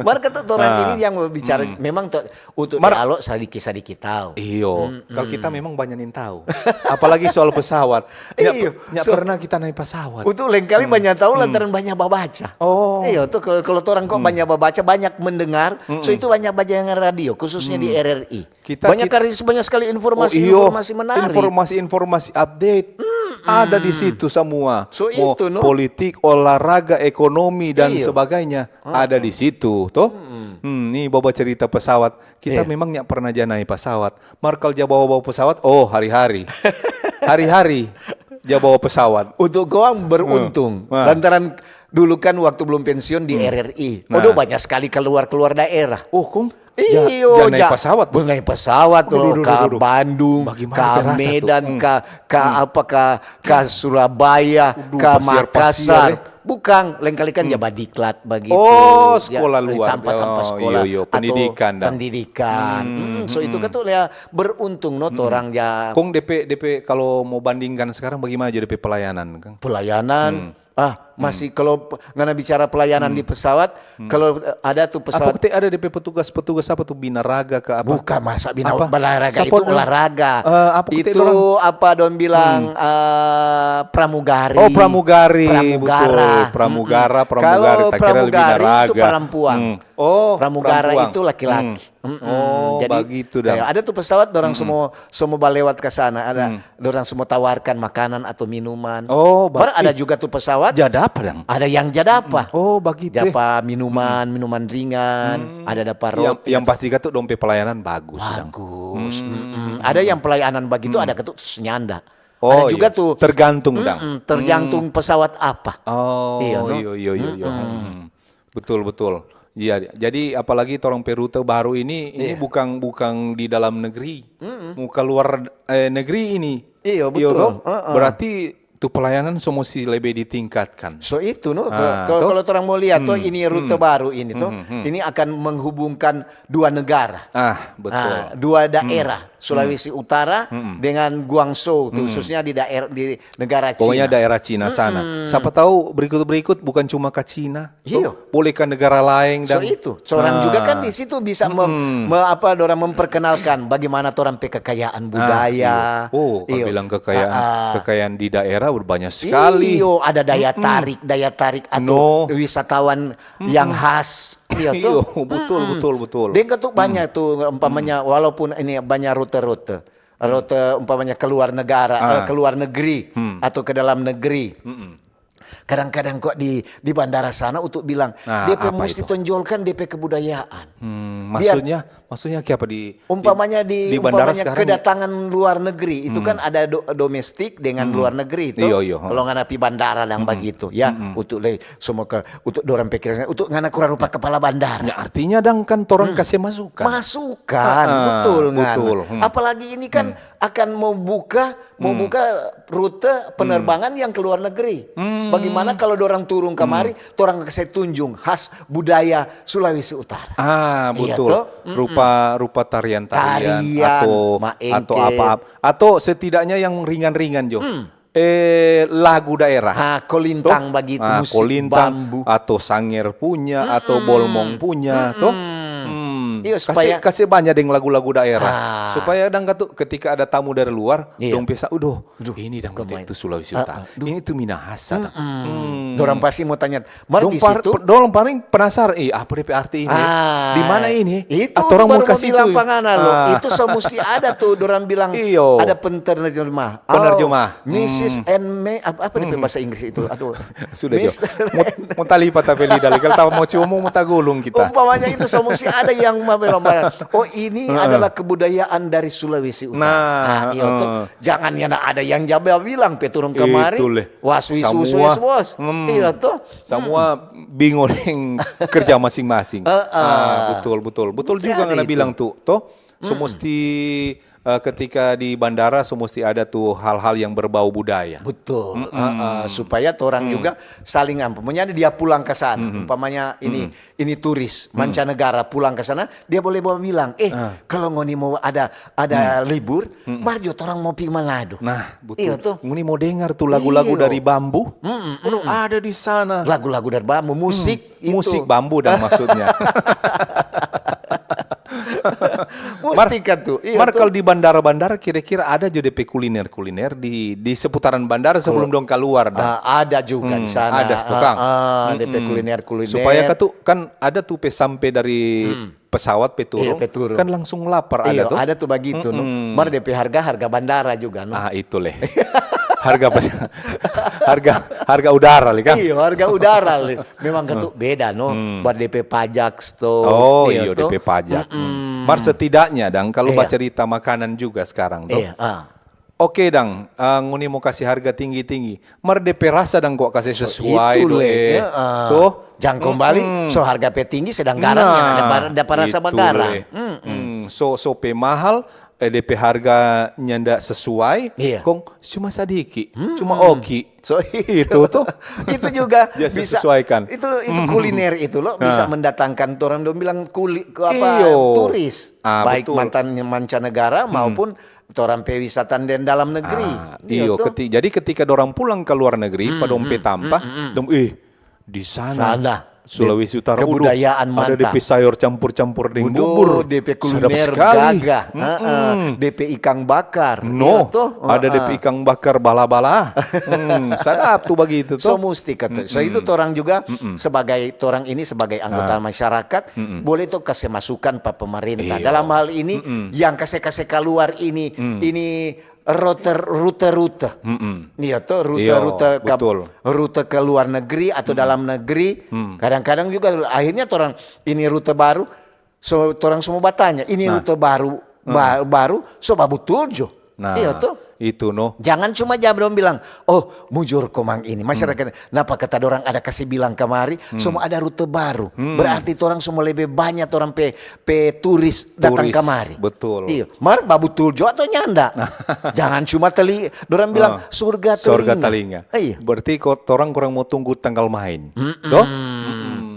Mar kata orang ini yang bicara memang untuk dialog sadiki-sadiki tahu. Iyo, kalau kita memang banyak yang tahu. Apalagi soal pesawat. Iyo, nggak pernah kita naik pesawat. Untuk lain kali banyak tahu lantaran banyak babaca. Oh. Iyo, tuh kalau orang kok banyak babaca, banyak mendengar, so itu banyak baca yang radio, khususnya di R R I. Kita, banyak kita, kali, banyak sekali informasi, oh, iyo, informasi menarik. Informasi-informasi update ada di situ semua. So, itu, no? Politik, olahraga, ekonomi, dan sebagainya ada di situ, toh. Hmm, nih, bawa cerita pesawat. Kita memang nggak pernah ja naik pesawat. Mar kal ja bawa-bawa pesawat, oh, hari-hari. Hari-hari ja bawa pesawat. Untuk koang beruntung. Lantaran dulu kan waktu belum pensiun di R R I. Nah. Aduh, banyak sekali keluar-keluar daerah. Oh, kong? Iyo, ja naik pesawat. Naik pesawat loh, ka Bandung, ka Medan, ka, ka apa, ka, ka Surabaya, ka Makassar. Bukan, lain kali kan ja badiklat bagitu. Oh, sekolah luar. Tampa-tampa sekolah. Iyo, iyo, pendidikan. Pendidikan. Hmm, so itu kan tuh ya beruntung no, torang ja. Kong depe, depe kalau mau bandingkan sekarang bagaimana jadi depe pelayanan, Kang? Pelayanan, ah, masih kalau ngana bicara pelayanan di pesawat, kalau ada tuh pesawat. Apa kete ada depe petugas-petugas apa tuh, binaraga ke apa? Bukan, masa binaraga itu olahraga. Eh, apa kete itu orang? Apa dong bilang, eh, pramugari. Oh, pramugari, betul. Pramugara, pramugari, tak kira lebih binaraga. Kalau pramugari itu perempuan. Oh, pramugara itu laki-laki. Oh, jadi, bagitu dang. Ada tuh pesawat, dorang semua, semua balewat ke sana. Ada, dorang semua tawarkan makanan atau minuman. Oh, baru ada juga tuh pesawat. Ja dapa dang? Ada yang ja dapa. Oh, bagitu. Ja dapa minuman, minuman ringan. Ada dapa roti. Yang pasti katu dong pe pelayanan bagus dang. Bagus. Ada yang pelayanan bagitu, ada katu senyanda. Oh, ada juga tuh. Tergantung dang. Tergantung pesawat apa. Oh, iyo, iyo, iyo. Betul, betul. Iya, jadi apalagi torang pe rute baru ini, ini bukan, bukan di dalam negeri. Mau keluar, eh, negeri ini. Iyo, betul. Berarti tu pelayanan so musti lebih ditingkatkan. So itu, no. Kalau, kalau torang mau lihat, tuh, ini rute baru ini, tuh, ini akan menghubungkan dua negara. Ah, betul. Dua daerah, Sulawesi Utara dengan Guangzhou, tuh, khususnya di daer-, di negara Cina. Pokoknya daerah Cina sana. Siapa tahu berikut-berikut bukan cuma ke Cina. Iyo. Boleh ka negara laeng. So itu, so orang juga kan di situ bisa mem-, me-, apa, dorang memperkenalkan bagaimana torang pe kekayaan budaya. Oh, bilang kekayaan, kekayaan di daerah banyak sekali. Iyo, ada daya tarik, daya tarik atau wisatawan yang khas. Iyo, betul, betul, betul. Deng katu banyak tuh, umpamanya, walaupun ini banyak rute-rute, rute umpamanya ke luar negara, eh, ke luar negeri, atau ke dalam negeri. Kadang-kadang kok di, di bandara sana untuk bilang, depe musti tonjolkan depe kebudayaan. Maksudnya, maksudnya kiapa di, umpamanya di, di bandara umpamanya sekarang? Kedatangan luar negeri, itu kan ada do-, domestik dengan luar negeri itu. Iyo, iyo. Kalau ngana pi bandara dang bagitu, ya, untuk le-, semua ke, untuk dorang pikiran, untuk ngana kura rupa kepala bandara. Ya, artinya dang kan torang kasih masukan. Masukan, betul, ngana. Apalagi ini kan akan mau buka, mau buka rute penerbangan yang ke luar negeri. Bagaimana kalau dorang turun kamari, torang kase tunjung khas budaya Sulawesi Utara. Ah, betul. Rupa, rupa tarian-tarian atau, atau apa-apa. Atau setidaknya yang ringan-ringan jo. Eh, lagu daerah. Ah, kolintang bagitu, musik kolintang, bambu. Atau sanger punya, atau bolmong punya, toh. Iyo, kase, supaya kase banyak deng lagu-lagu daerah. Supaya dang katu, ketika ada tamu dari luar, dong pe sa, "Udoh, ini dang itu Sulawesi Utara. Ini tu Minahasa dang." Dorang pasti mo tanya, mar Dong, di par, situ? Dong paling penasaran, "Ih, apa depe arti ini? Ah, Di mana ini?" Itu Atau orang baru mau kasih bilang itu. Pangana lo. Ah. Itu so musti ada tuh, dorang bilang Iyo. Ada penerjemah. Penerjemah. Oh, Missus and Me, apa, apa depe bahasa Inggris itu? Aduh. Sudah jo. Mister Mau, mau tali patah peli dali. Kalau tahu mau cuma mau tagulung kita. Umpamanya itu so musti ada yang mau bilang, "Oh, ini adalah kebudayaan dari Sulawesi Utara." Nah, Iyo tuh. heeh. Jangan ya ada yang jaba bilang pe turun kemari. Itu leh. Was wis Samua. wis wis bos. Hmm. Iyo tuh. Samua bingung deng kerja masing-masing. Heeh. Ah, betul, betul. Betul juga Jadi ngana itu. Bilang tuh, toh. So musti eh, ketika di bandara, so musti ada tuh hal-hal yang berbau budaya. Betul. Heeh, supaya orang juga saling apa. Maksudnya dia pulang ke sana. Umpamanya ini ini turis mancanegara pulang ke sana, dia boleh bawa bilang, "Eh, kalau ngoni mau ada ada libur, mar jo torang mau pi Manado." Nah, betul. Iya tuh. Ngoni mau dengar tuh lagu-lagu Iyo. Dari Bambu? Mm-mm, Aduh, ada di sana. Lagu-lagu Dari Bambu, musik itu. Musik bambu dong maksudnya. Musik kan tuh. Iya Mar, tuh. Kalau di bandara-bandara kira-kira ada jo depe kuliner-kuliner di di seputaran bandara sebelum dong keluar dah. Ah, ada juga di sana. Ada, toh, Kang? Ah, ah, depe kuliner-kuliner. Supaya katu kan ada tuh pe sampe dari pesawat pe turun, Iya, pe turun. Kan langsung lapar ada Iya, tuh. Ada tuh begitu, no. Mar depe harga, harga bandara juga, no. Ah, itu leh. Harga pes- harga harga udara leh kan? Iya, harga udara leh. Memang ketu beda, no. Buat depe pajak, sto. Oh, Iya, iyo, toh. depe pajak. Mar setidaknya dang, kalau Iya. Bacerita makanan juga sekarang tuh. Iya, ah. Oke dang, ah, ngoni mo kasi harga tinggi-tinggi. Mar depe rasa dang kwa kasi sesuai Itu do, leh, eh. ya, ah. Toh? Jang kembali, so harga pe tinggi sedang garamnya ada bar- ada rasa Itu bagara. Leh. Mm, so so pe mahal, eh, depe harga nyanda sesuai, Iya. Kong cuma sadiki, cuma oki. So, Itu tuh. Itu juga Dia bisa sesuaikan. Itu itu kuliner itu lo bisa Nah. Mendatangkan orang dong bilang kuli ke apa Iyo. turis, Ah, baik betul. mantan mancanegara maupun orang pe wisata dan dalam negeri. Ah, iyo, toh? keti- jadi ketika dorang pulang ke luar negeri, pa dong pe tampa, dong, eh, di sana, Sana. Sulawesi Utara, Kebudayaan uduh, ada mantap. depe sayur campur-campur deng Uduh, bubur. depe Sadap kuliner sekali. gagah, Mm-mm. heeh, depe ikang bakar. No, Iya, toh? ada Heeh. depe ikang bakar bala-bala. Hmm, sadap tuh begitu So tuh. Musti kata. So itu orang juga sebagai orang ini sebagai anggota masyarakat boleh tuh kasih masukan pa pemerintah. Iya. Dalam hal ini yang kasih kasih keluar ini ini rute rute rute. Mm-mm. Iya tuh rute Iya, rute ke, betul. Rute ke luar negeri atau dalam negeri. Kadang-kadang juga akhirnya orang ini rute baru. So orang semua batanya ini Nah. Rute baru ba- baru so babutul jo. Nah, Iya tuh. Itu no. Jangan cuma jawab dong bilang, "Oh, mujur komang ini." Masyarakat, "Napa kata dorang ada kasih bilang kamari, semua ada rute baru." Berarti orang semua lebih banyak orang pe pe turis datang Turis, kamari. Betul. Iya. Mar babutul jo atau nyanda? Jangan cuma teli dorang bilang surga telinga. Surga telinga. Iya. Berarti kok orang kurang mau tunggu tanggal main. Mm-mm. Toh?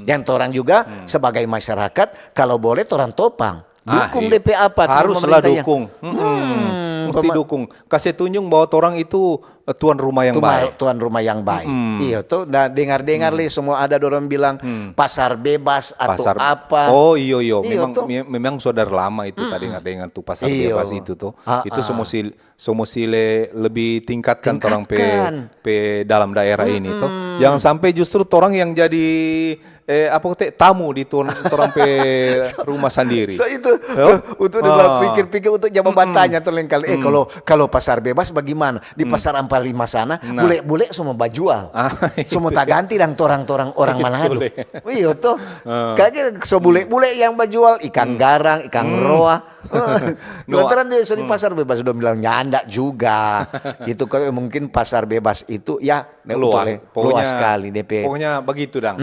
Dan orang juga sebagai masyarakat kalau boleh orang topang. Ah, Dukung iya. D P apa tuh Haruslah pemerintah yang- dukung. Mm-mm. Mesti dukung. Kasih tunjung bahwa orang itu eh, tuan rumah yang Tuan- baik. Tuan rumah yang baik. Iya tuh. Nah, dengar-dengar leh semua ada dorang bilang pasar bebas atau Pasar apa. Oh iyo iyo, Iyo, memang toh. me- memang sudah lama itu tadi dengar-dengar tuh pasar Iyo. bebas itu tuh. Ah, Itu ah. semua si semua si le- lebih tingkatkan orang pe Tingkatkan. pe dalam daerah ini tuh. Jangan sampai justru orang yang jadi eh apa te tamu di tuan orang pe rumah sendiri. So itu Yo? untuk Ah. Pikir-pikir untuk jawab tanya tuh lengkal. Eh kalau kalau pasar bebas bagaimana? Di pasar Ampa Lima sana, Nah. bule-bule semua bajual. Ah, Semua taganti dang torang-torang orang Manado. Boleh. Iyo toh. Ah. Kage so bule-bule yang bajual ikan garang, ikan roa. No. Lantaran dia so di pasar bebas sudah bilang nyanda juga. Itu kalau mungkin pasar bebas itu ya Luas, betul, luas sekali D P. Pokoknya begitu dang.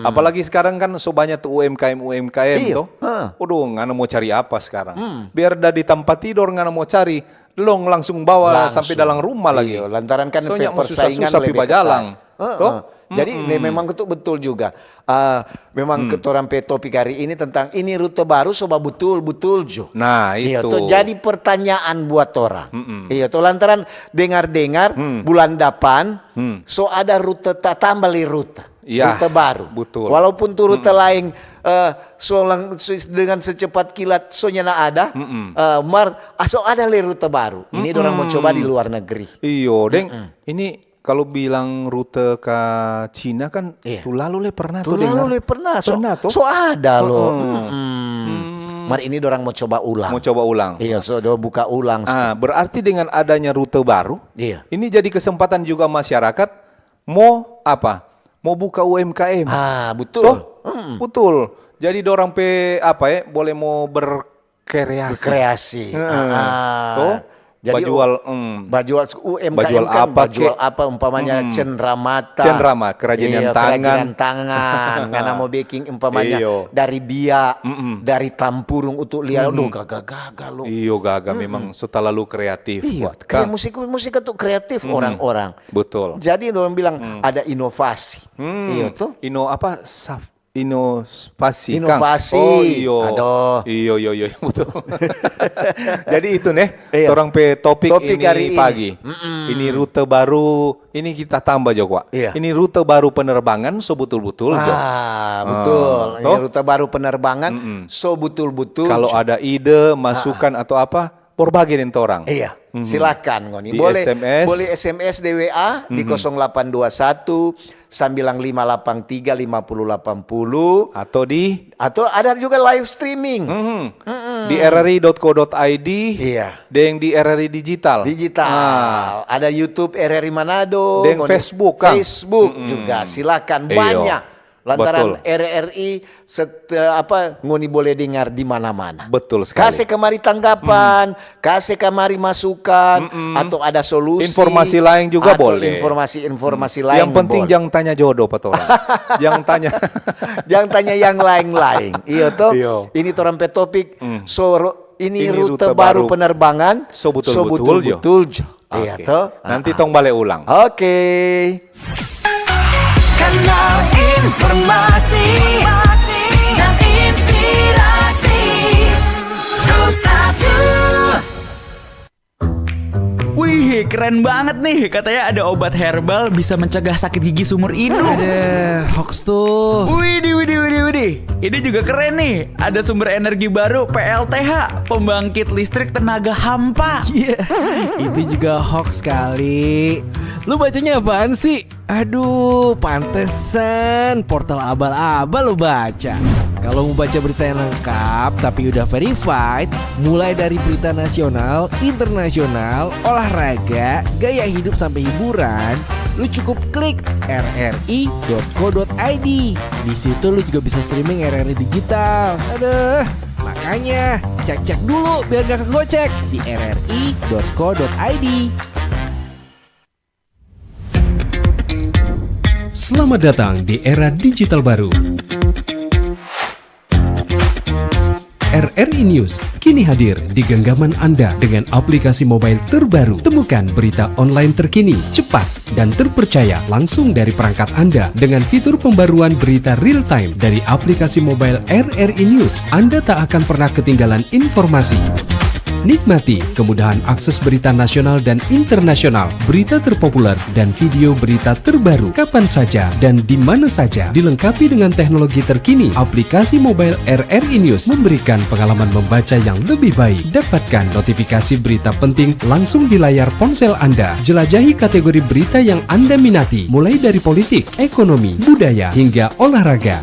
Apalagi sekarang kan so banyak tuh U M K M U M K M Iyo, tuh. heeh. Waduh, ngana mau cari apa sekarang? Biar dari tempat tidur ngana mau cari, dong langsung bawa Langsung. sampai dalam rumah lagi. Iyo, lantaran kan Soalnya pe persaingan susah-susah pi lebih bajalang. ketat. Heeh. Toh? Jadi memang itu betul juga. Ah, memang ketorang pe topik hari ini tentang ini rute baru so babutul-butul jo. Nah, Iya, itu. Tuh jadi pertanyaan buat orang. Iya, tuh lantaran dengar-dengar bulan depan so ada rute ta- tambah lagi rute. Iya, Rute baru. Betul. Walaupun tuh rute lain eh, so lang- so- dengan secepat kilat so nyana ada, eh, mar ah, so ada lagi rute baru. Ini orang mau coba di luar negeri. Iyo, deng. Ini Kalau bilang rute ka Cina kan, iya, tu lalu le pernah tu to dengar? Lalu le pernah, so, pernah to? So ada lo. Heeh. Mm-mm. Hmm. Mar ini dorang mau coba ulang. Mau coba ulang. Iya, so do buka ulang. Ah, berarti dengan adanya rute baru, iya, ini jadi kesempatan juga masyarakat mau apa? Mau buka U M K M. Ah, betul. Toh? Mm-mm. Betul. Jadi dorang pe apa ya? Boleh mau ber kreasi. Kreasi. Heeh. Ah. Toh? Jadi, bajual, mm, bajual U M K M bajual kan, apa bajual kek? Apa umpamanya, mm, cenramata. Cenrama, kerajinan, iya, tangan. Kerajinan tangan. Ngana mau bikin umpamanya, iyo, dari bia, mm-mm, dari tampurung untuk lia, mm-mm, aduh, gaga-gaga lo. Iyo, gaga, mm-mm, memang so talalu kreatif. Iyo, buat kayak kang musik, musik itu kreatif, mm-mm, orang-orang. Betul. Jadi orang bilang, mm, ada inovasi. Mm. Iyo, toh? Ino apa? Saf-, inovasi, kang. Inovasi. Oh, iyo. Aduh. Iyo, iyo, iyo, iyo, betul. Jadi itu, neh, iya, torang pe topik, topik ini hari ini. Pagi. Mm-mm. Ini rute baru, ini kita tambah jo, Wak. Iya. Ini rute baru penerbangan, so butul-butul jo. Ah, betul. Ah, ini toh? Rute baru penerbangan, mm-mm, so butul-butul jo. Kalau ada ide, masukan, ah, atau apa, berbagi deng torang. Iya, mhm, silakan ngoni. Di boleh, S M S. Boleh S M S, di W A di, mhm, kosong delapan dua satu, sembilan lima delapan tiga, lima puluh delapan puluh. Atau di? Atau ada juga live streaming. Mhm. Mm-mm. Di R R I dot co dot I D, iya, deng di R R I Digital. Digital. Nah. Ada YouTube R R I Manado, deng ngoni Facebook, kang. Facebook, mm-mm, juga, silakan. Iyo. Banyak. Lantaran, betul, R R I set-, eh, apa, ngoni boleh dengar di mana-mana. Betul sekali. Kase kamari tanggapan, hmm, kase kamari masukan, mm-mm, atau ada solusi, informasi lain juga atau boleh. Informasi-informasi, hmm, lain, yang penting boleh. Jang tanya jodoh pa torang. Jang tanya. Jang tanya yang lain-lain. Iyo, toh? Iyo. Ini torang pe topik, hmm, so, ro-, ini rute baru penerbangan, so butul-butul jo. Iya, toh? Oke. Nanti tong bale ulang. Oke. Kanal informasi dan inspirasi. Pro satu. Wih, keren banget nih. Katanya ada obat herbal bisa mencegah sakit gigi seumur hidup. Ada hoax tuh. Widih, widih, widih, widih. Ini juga keren nih. Ada sumber energi baru, P L T H, pembangkit listrik tenaga hampa. Iya, itu juga hoax kali. Lu bacanya apaan sih? Aduh, pantesan portal abal-abal lu baca. Kalau mau baca berita yang lengkap tapi udah verified, mulai dari berita nasional, internasional, olahraga, gaya hidup sampai hiburan, lu cukup klik R R I dot co dot I D. Di situ lu juga bisa streaming R R I digital. Aduh, makanya cek-cek dulu biar gak kegocek di R R I dot co dot I D. Selamat datang di era digital baru. R R I News kini hadir di genggaman Anda dengan aplikasi mobile terbaru. Temukan berita online terkini, cepat, dan terpercaya langsung dari perangkat Anda dengan fitur pembaruan berita real time dari aplikasi mobile R R I News. Anda tak akan pernah ketinggalan informasi. Nikmati kemudahan akses berita nasional dan internasional, berita terpopuler, dan video berita terbaru kapan saja dan di mana saja. Dilengkapi dengan teknologi terkini, aplikasi mobile R R I News memberikan pengalaman membaca yang lebih baik. Dapatkan notifikasi berita penting langsung di layar ponsel Anda. Jelajahi kategori berita yang Anda minati, mulai dari politik, ekonomi, budaya, hingga olahraga.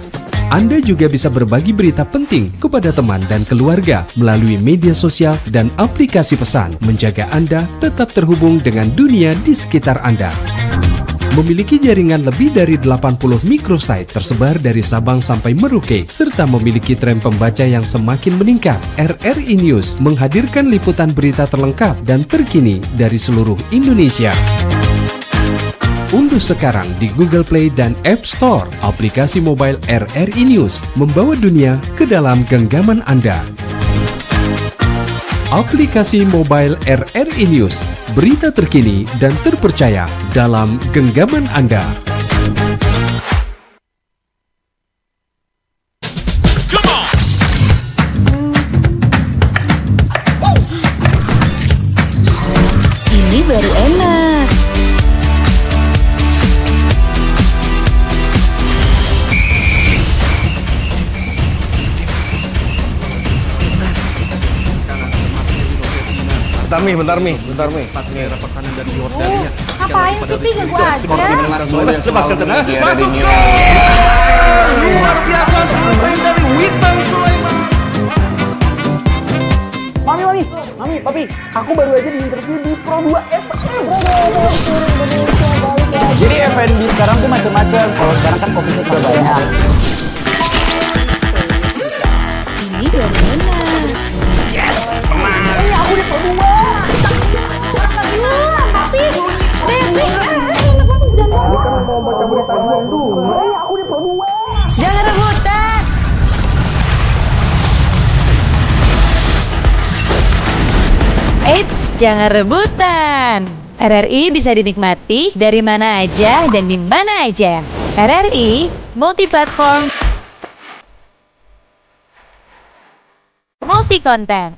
Anda juga bisa berbagi berita penting kepada teman dan keluarga melalui media sosial dan aplikasi pesan, menjaga Anda tetap terhubung dengan dunia di sekitar Anda. Memiliki jaringan lebih dari delapan puluh microsite tersebar dari Sabang sampai Merauke, serta memiliki tren pembaca yang semakin meningkat, R R I News menghadirkan liputan berita terlengkap dan terkini dari seluruh Indonesia. Unduh sekarang di Google Play dan App Store aplikasi mobile R R I News, membawa dunia ke dalam genggaman Anda. Aplikasi mobile R R I News, berita terkini dan terpercaya dalam genggaman Anda. Ini baru enak. Bentar mi, bentar mi, bentar mi. Empat daerah pertahanan dari Yordania. Ngapain sih, Pi? Ganggu aja. Lepaskan tengah. Masuk. Luar biasa, selesai dari Witan Sulaiman. Mami, mami, mami, papi, aku baru aja di interview di Pro dua F M. Jadi F and B sekarang tuh macam-macam. Kalau sekarang kan covid udah banyak. Ini dua menit. Yes, menang. Eh, aku di Pro dua. Tapi, Devi, eh, eh, enak banget, jangan. Mau baca berita dua dulu. Eh, aku di Pro dua. Jangan rebutan. Eits, jangan rebutan. R R I bisa dinikmati dari mana aja dan di mana aja. R R I multiplatform, multikonten.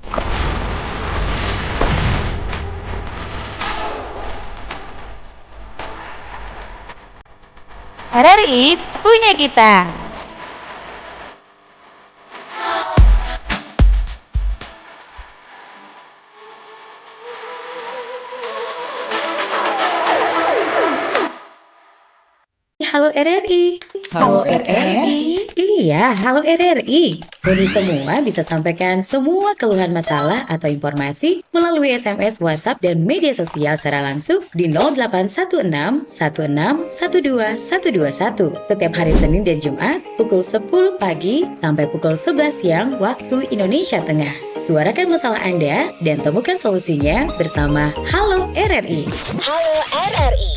R R I punya kita. Halo R R I. Halo R R I. Iya, halo R R I. Ngoni semua bisa sampaikan semua keluhan, masalah atau informasi melalui S M S, WhatsApp, dan media sosial secara langsung di nol delapan satu enam satu enam satu dua satu dua satu setiap hari Senin dan Jumat pukul sepuluh pagi sampai pukul sebelas siang waktu Indonesia Tengah. Suarakan masalah Anda dan temukan solusinya bersama Halo R R I. Halo R R I.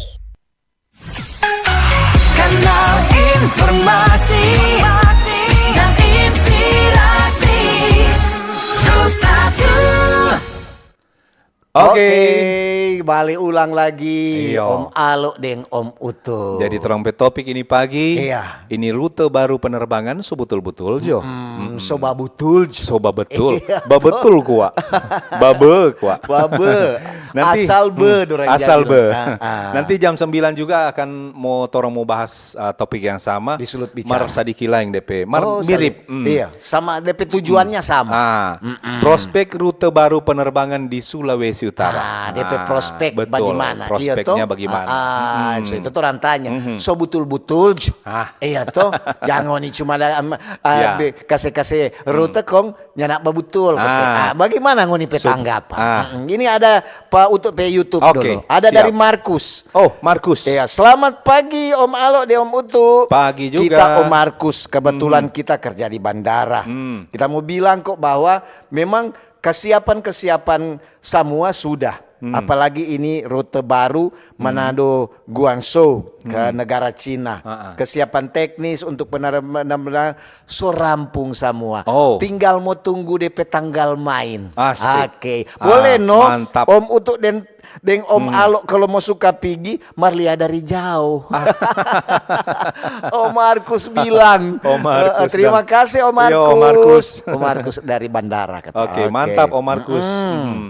Kanal informasi dan inspirasi. Pro satu. Oke. Oke, bale ulang lagi Iya. Om Alo deng Om Utu. Jadi torang pe topik ini pagi, Iya. ini rute baru penerbangan so butul-butul jo. Hmm, so babutul. So babetul. Iya, Babetul kwa. Babe kwa. Babe. Nanti Asal be hmm, dorang asal jadi be. dong. Ah, ah. Nanti jam sembilan juga akan mau torang mau bahas uh, topik yang sama. Di Sulut Bicara. Mar sadiki laeng depe. Mar Oh, mirip. saling. Hmm. Iya, sama depe tujuannya sama. Ah, prospek rute baru penerbangan di Sulawesi Utara. Ah, depe prospek betul. Bagaimana? Iya, Prospeknya toh? bagaimana? Ah, ah, Mm-mm. so itu torang tanya. Mhm. So butul-butul. Ah. Iya toh, jangan ni cuma ada em, eh, Iya. be- kase-kase rute kong nyanda babutul. Ah. Ah, bagaimana ngoni pe So- tanggapan? ah. Mm-mm. Ini ada pa Utu pe YouTube Oke, dulu. Ada siap. dari Markus. Oh, Markus. Ya, selamat pagi Om Alo deng Om Utu. Pagi juga. Kita Om Markus, kebetulan kita kerja di bandara. Hmm. Kita mau bilang kok bahwa memang kesiapan-kesiapan semua sudah. Hmm. Apalagi ini rute baru Manado Guangzhou ke negara Cina. Ah, ah. Kesiapan teknis untuk benar-benar so rampung semua. Oh. Tinggal mau tunggu depe tanggal main. Asik. Oke. Ah, Boleh no? mantap. Om Utu dan deng Om Hmm. Alo kalau mau suka pigi, mar lia dari jauh. Om Markus bilang. Om Markus Eh, terima bilang. kasih Om Yo, Markus. Om Markus. Om Markus dari bandara kata. Oke, mantap Om Markus. Mm-mm. Hmm.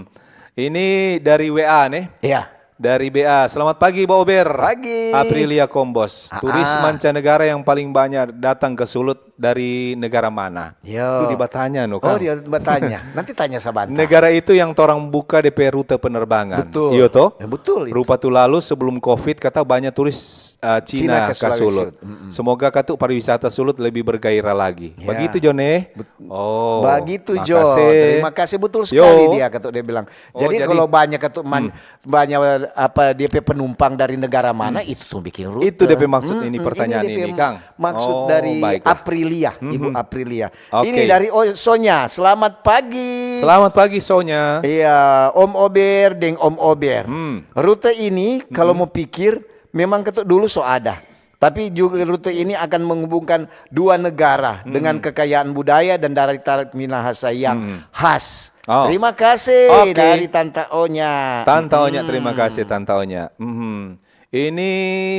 Ini dari W A nih. Iya. Dari B A. Selamat pagi, Ba Ober. Pagi. Aprilia Kombos. Ah, Turis ah. mancanegara yang paling banyak datang ke Sulut dari negara mana? Yo. Itu dibatanya no, Oh, Kang. dia bertanya. Nanti tanya sabantar. Negara itu yang torang buka depe rute penerbangan. Betul. Iyo toh? Ya, betul itu. Rupa tu lalu sebelum covid kata banyak turis uh, Cina, Cina ke ka Sulut. Sulawesi. Mm-mm. Semoga katu pariwisata Sulut lebih bergairah lagi. Ya. Begitu, Jone? Bet- Oh, Begitu Jo. makasih. Terima kasih, betul Yo. Sekali dia kata dia bilang. Oh, Jadi, jadi- kalau banyak kata man, Hmm. banyak apa dia pe penumpang dari negara mana itu tuh bikin rute. Itu depe maksud Hmm, ini hmm, pertanyaan depe ini, Kang. Maksud Oh, dari baiklah. Aprilia, Ibu Mhm. Aprilia. Oke. Ini dari O- Sonya. Selamat pagi. Selamat pagi Sonya. Iya, Om Ober deng Om Ober. Hmm. Rute ini kalau mau pikir memang ketuk dulu so ada. Tapi juga rute ini akan menghubungkan dua negara dengan kekayaan budaya dan dari tarik Minahasa yang Hmm. khas. Oh. Terima kasih Oke. dari Tanta Onya. Tanta Onya, terima Hmm. kasih Tanta Onya. Mhm. Ini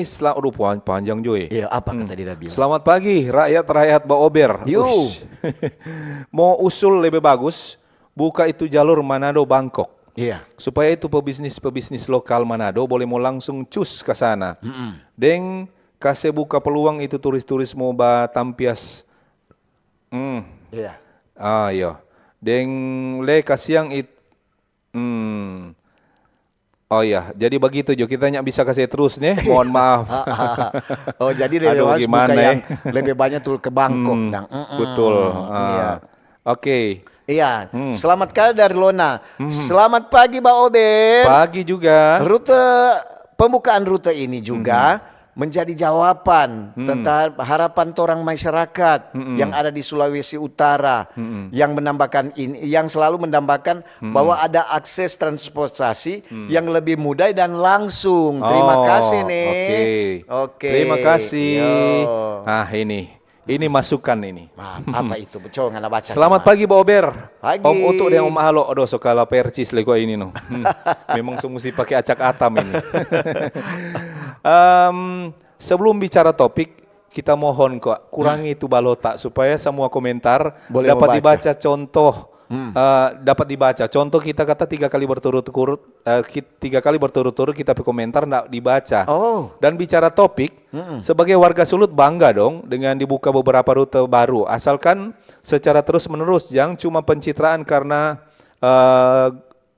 sel- aduh pan- panjang Joy. Iya, apa Hmm. kata dia bilang? Selamat pagi rakyat-rakyat Baober. Yo. Ush. Mau usul lebih bagus, buka itu jalur Manado Bangkok. Iya. Supaya itu pebisnis-pebisnis lokal Manado boleh mau langsung cus ke sana. Mm-mm. Deng kase buka peluang itu turis-turis mau batampias. Hmm. Iya. Ah, iyo. Deng le kasiang it hmm. Oh iya, jadi bagitu jo, kita nyak bisa kase terus ne, mohon maaf. Oh, jadi lebih Aduh, bagus buka gimana, yang eh? lebih banyak tuh ke Bangkok Hmm, dang. Mm-mm. betul. Ah. Iya. Oke. Iya, Hmm. selamat kali dari Lona. Selamat pagi, Ba Ober. Pagi juga. Rute, pembukaan rute ini juga menjadi jawaban Hmm. tentang harapan torang masyarakat Hmm. yang ada di Sulawesi Utara Hmm. yang menambahkan ini, yang selalu menambahkan bahwa ada akses transportasi yang lebih mudah dan langsung. Terima Oh, kasih nih. oke. Oke. Terima kasih. Yo. Ah, ini. Ini masukan ini. Maaf, apa itu? Coba ngana baca. Selamat Mas. Pagi, Ba Ober. Pagi. Om Utu deng Om Alo. Aduh, so kala persis lei kwa ini no. Hmm. Memang so musti pake acak atam ini. Em, sebelum bicara topik, kita mohon kwa kurangi tu balota supaya semua komentar Boleh dapat baca. Dibaca contoh. Hmm. Eh, dapat dibaca contoh kita kata tiga kali berturut-turut, eh, ki- tiga kali berturut-turut kita pe komentar ndak dibaca. Oh. Dan bicara topik, Mm-mm. sebagai warga Sulut bangga dong dengan dibuka beberapa rute baru. Asalkan secara terus-menerus, jangan cuma pencitraan karena eh,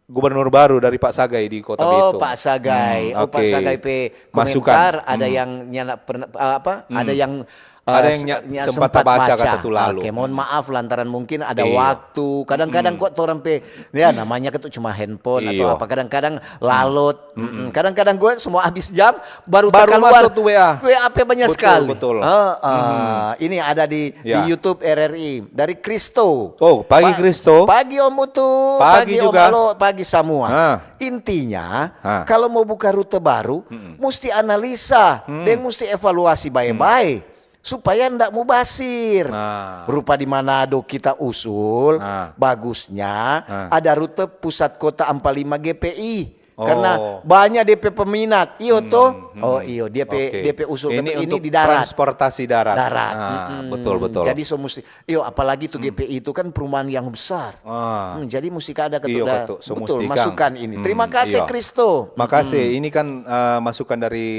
gubernur baru dari Pak Sagai di Kota Oh, Bitung. Pak Sagai. Hmm, Oh, Pak oke. Sagai pe Masukan. komentar ada Hmm. yang nyana pernah apa? Ada yang Ada eh, yang nya- nya sempat baca kata tu lalu. Oke, mohon maaf lantaran mungkin ada Iya. waktu. Kadang-kadang kok torang pe ya namanya kan tu cuma handphone atau Iyo. apa. Kadang-kadang lalot. Mm-mm. Kadang-kadang gue semua habis jam baru, Baru keluar masuk tu W A. W A pe banyak Betul, sekali. betul. Heeh. Ini ada di, di Ya. YouTube R R I dari Kristo. Oh, pagi Pa- Kristo. Pagi Om Utu, Pagi pagi Om juga. Alo, pagi semua. Ah. Intinya, Ah. kalau mau buka rute baru, musti analisa, dan musti evaluasi bae-bae supaya ndak mubasir. Nah. Rupa di Manado kita usul, Nah. bagusnya Nah. ada rute pusat kota Ampalima G P I. Karena Oh. banyak D P peminat, iyo toh? Hmm, Oh hmm. Iyo, D P Oke. D P usul Ini ketu ini untuk di darat. Transportasi darat. Darat. Ah, Mm-mm. Betul, betul. Jadi so musti, iyo, apalagi tu G P I itu kan perumahan yang besar. Ah. Hmm, jadi musti ada ketu Iyo, da- ketu. So betul musti masukan kang. Ini. Hmm, Terima kasih iyo. Kristo. Makasih. Ini kan eh, masukan dari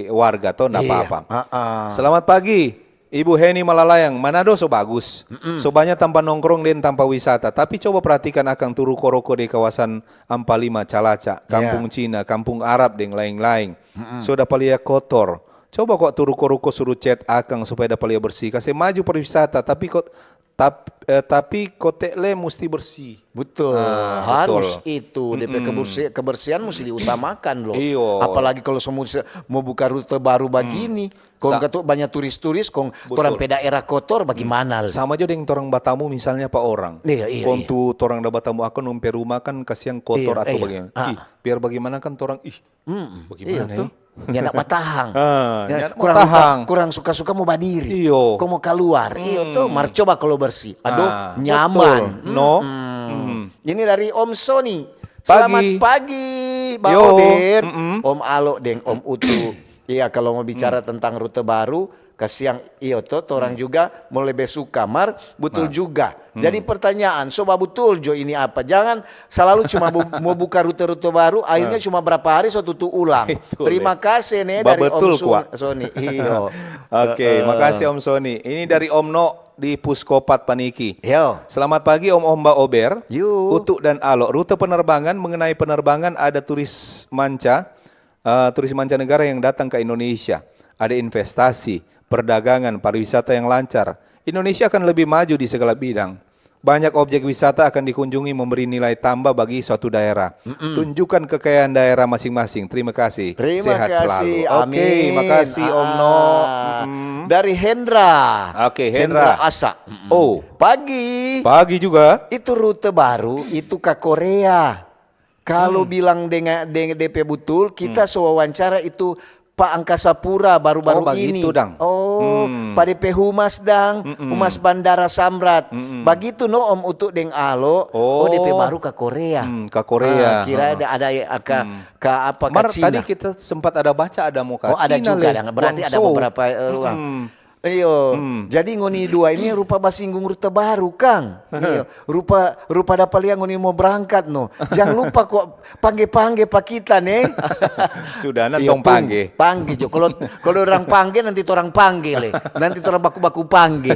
warga toh, ndak Iya. apa-apa. Ah-ah. Selamat pagi, Ibu Heni Malalayang. Manado so bagus. So banyak tampa nongkrong deng tampa wisata. Tapi coba perhatikan akang tu ruko-ruko di kawasan Ampalima, Calaca, Kampung Iya. Cina, Kampung Arab deng laeng-laeng. So dapa lia kotor. Coba kwa tu ruko-ruko suru cet akang supaya dapa lia bersih. Kase maju pariwisata, tapi kok tap, eh, tapi kote le musti bersih. Betul, Ah, harus betul. Itu D P kebersi- kebersihan mesti diutamakan loh. Iyo. Apalagi kalau semua se- mau buka rute baru begini, kong Sa- ketu banyak turis-turis, kong Betul. Torang pe daerah kotor, bagaimana? Sama jo deng torang batamu misalnya pa orang. Iya, iya, Kong iya. Tu torang da batamu akang dong pe rumah kan kasiang kotor Iya, atau iya. bagaimana. Ah. Ih, biar bagaimana kan torang, ih, Mm-mm. Bagaimana, Iya tuh. eh? Nyanda batahang. Ah, Ya, nyanda kurang batahang. Suka, kurang suka-suka mau badiri. Iyo. Kong mau kaluar. Iyo tuh, mar coba kalau bersih. Aduh, Ah, nyaman. betul. No. Mm-mm. Mm. Ini dari Om Sony. Pagi. Selamat pagi, Bang Yo, Ober. mm-mm. Om Alo deng Om Utu. Iya, kalau mau bicara tentang rute baru, kasiang iyo to, torang juga mau lebe suka. Mar, betul juga. Jadi pertanyaan, so babutul jo ini apa? Jangan selalu cuma bu- mau buka rute-rute baru, akhirnya cuma berapa hari so tutu ulang. Itu, Terima kasih nih dari Om Babetul, Sun- kwa. Sony. Iyo. Oke, makasih Om Sony. Ini dari Om No di Puskopat Paniki. Yo. Selamat pagi Om Om Ba Ober, Yo. Utu dan Alo. Rute penerbangan, mengenai penerbangan ada turis manca, eh, turis mancanegara yang datang ke Indonesia. Ada investasi, perdagangan, pariwisata yang lancar. Indonesia akan lebih maju di segala bidang. Banyak objek wisata akan dikunjungi, memberi nilai tambah bagi suatu daerah. Tunjukkan kekayaan daerah masing-masing. Terima kasih. Terima Sehat kasih. Selalu. Oke, Amin. Makasih Om No. Ah. Mm-mm. Dari Hendra. Oke, Hendra. Asa. Mm-mm. Oh. Pagi. Pagi juga. Itu rute baru, itu ke Korea. Kalau bilang dengan, dengan D P betul, kita so wawancara itu Pak Angkasa Pura baru-baru Oh, bagitu, ini. dang. Oh, Hmm. Pa D P Humas dang, Mm-mm. Humas Bandara Samrat. Mm-mm. Bagitu no Om Utu deng Alo. Oh. Oh, D P baru ke Korea. Hmm, ke Korea. Ah, kira Heeh. ada, ada ya, ke, ke apa, ke Mar, Cina. Tadi kita sempat ada baca ada mau ke Oh, ada Cina juga le, dang. Berarti ada Guangzhou. Beberapa eh, ruang. Mm-mm. Iyo, Hmm. Jadi ngoni dua ini rupa basinggung rute baru kang. Iyo, rupa rupa dapa lia ngoni mau berangkat no. Jangan lupa kok pangge-pangge pa kita ne. Sudah na Iyo, tong pangge. Pangge jo. Kalau kalau orang pangge nanti torang pangge le. Nanti torang baku-baku pangge.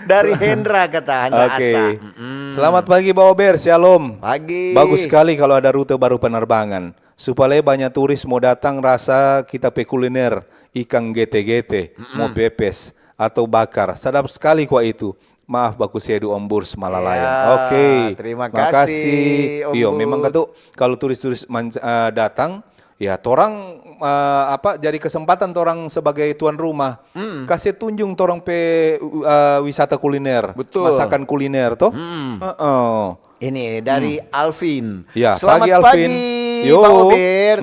Dari Hendra kata Hendra Oke. Asa. Mm-mm. Selamat pagi, Baober. Shalom. Pagi. Bagus sekali kalau ada rute baru penerbangan. Supaya banyak turis mau datang rasa kita pe kuliner, ikang gete-gete, mau pepes, atau bakar. Sadap sekali kwa itu. Maaf, baku sedu Om Burs Malalayan. Ya, oke. Terima kasih, Om Burs. Iyo, memang katu kalau turis-turis man-, eh, datang, ya torang, eh, apa, jadi kesempatan torang sebagai tuan rumah. Kase tunjung torang pe, eh, wisata kuliner, betul, masakan kuliner, toh. Heeh. Ini dari Alvin. Ya, selamat pagi, Alvin. Pagi, yo. Pak Ober.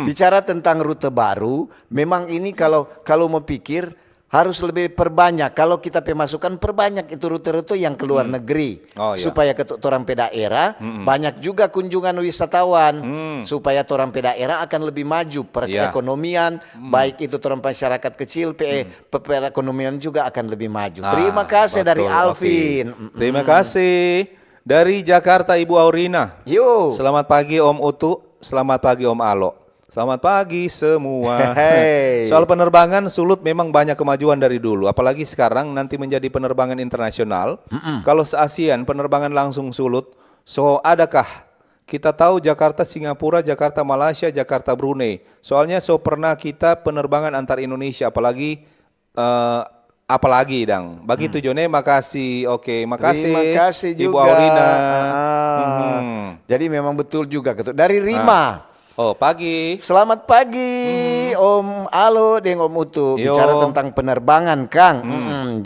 Bicara tentang rute baru, memang ini kalau, kalau mau pikir, harus lebih perbanyak. Kalau kita pe masukan, perbanyak itu rute-rute yang ke luar negeri. Oh, iya. Supaya ke to-, torang pe daerah, banyak juga kunjungan wisatawan. Supaya torang pe daerah akan lebih maju perekonomian, baik itu torang masyarakat kecil, pe-, pe-, perekonomian juga akan lebih maju. Ah, terima kasih dari Alvin. Terima kasih. Dari Jakarta, Ibu Aurina. Yo. Selamat pagi, Om Utu. Selamat pagi, Om Alo. Selamat pagi semua. Soal penerbangan, Sulut memang banyak kemajuan dari dulu. Apalagi sekarang nanti menjadi penerbangan internasional. Kalau se-ASEAN, penerbangan langsung Sulut. So, adakah kita tahu Jakarta, Singapura, Jakarta, Malaysia, Jakarta, Brunei? Soalnya so pernah kita penerbangan antar Indonesia, apalagi, eh, apalagi dang. Bagitu jo ne, makasih. Oke, makasih. Terima kasih Ibu juga. Aurina. Ah, ah. Jadi memang betul juga gitu. Dari Rima. Oh, pagi. Selamat pagi, Om Alo deng Om Utu. Yo. Bicara tentang penerbangan, Kang.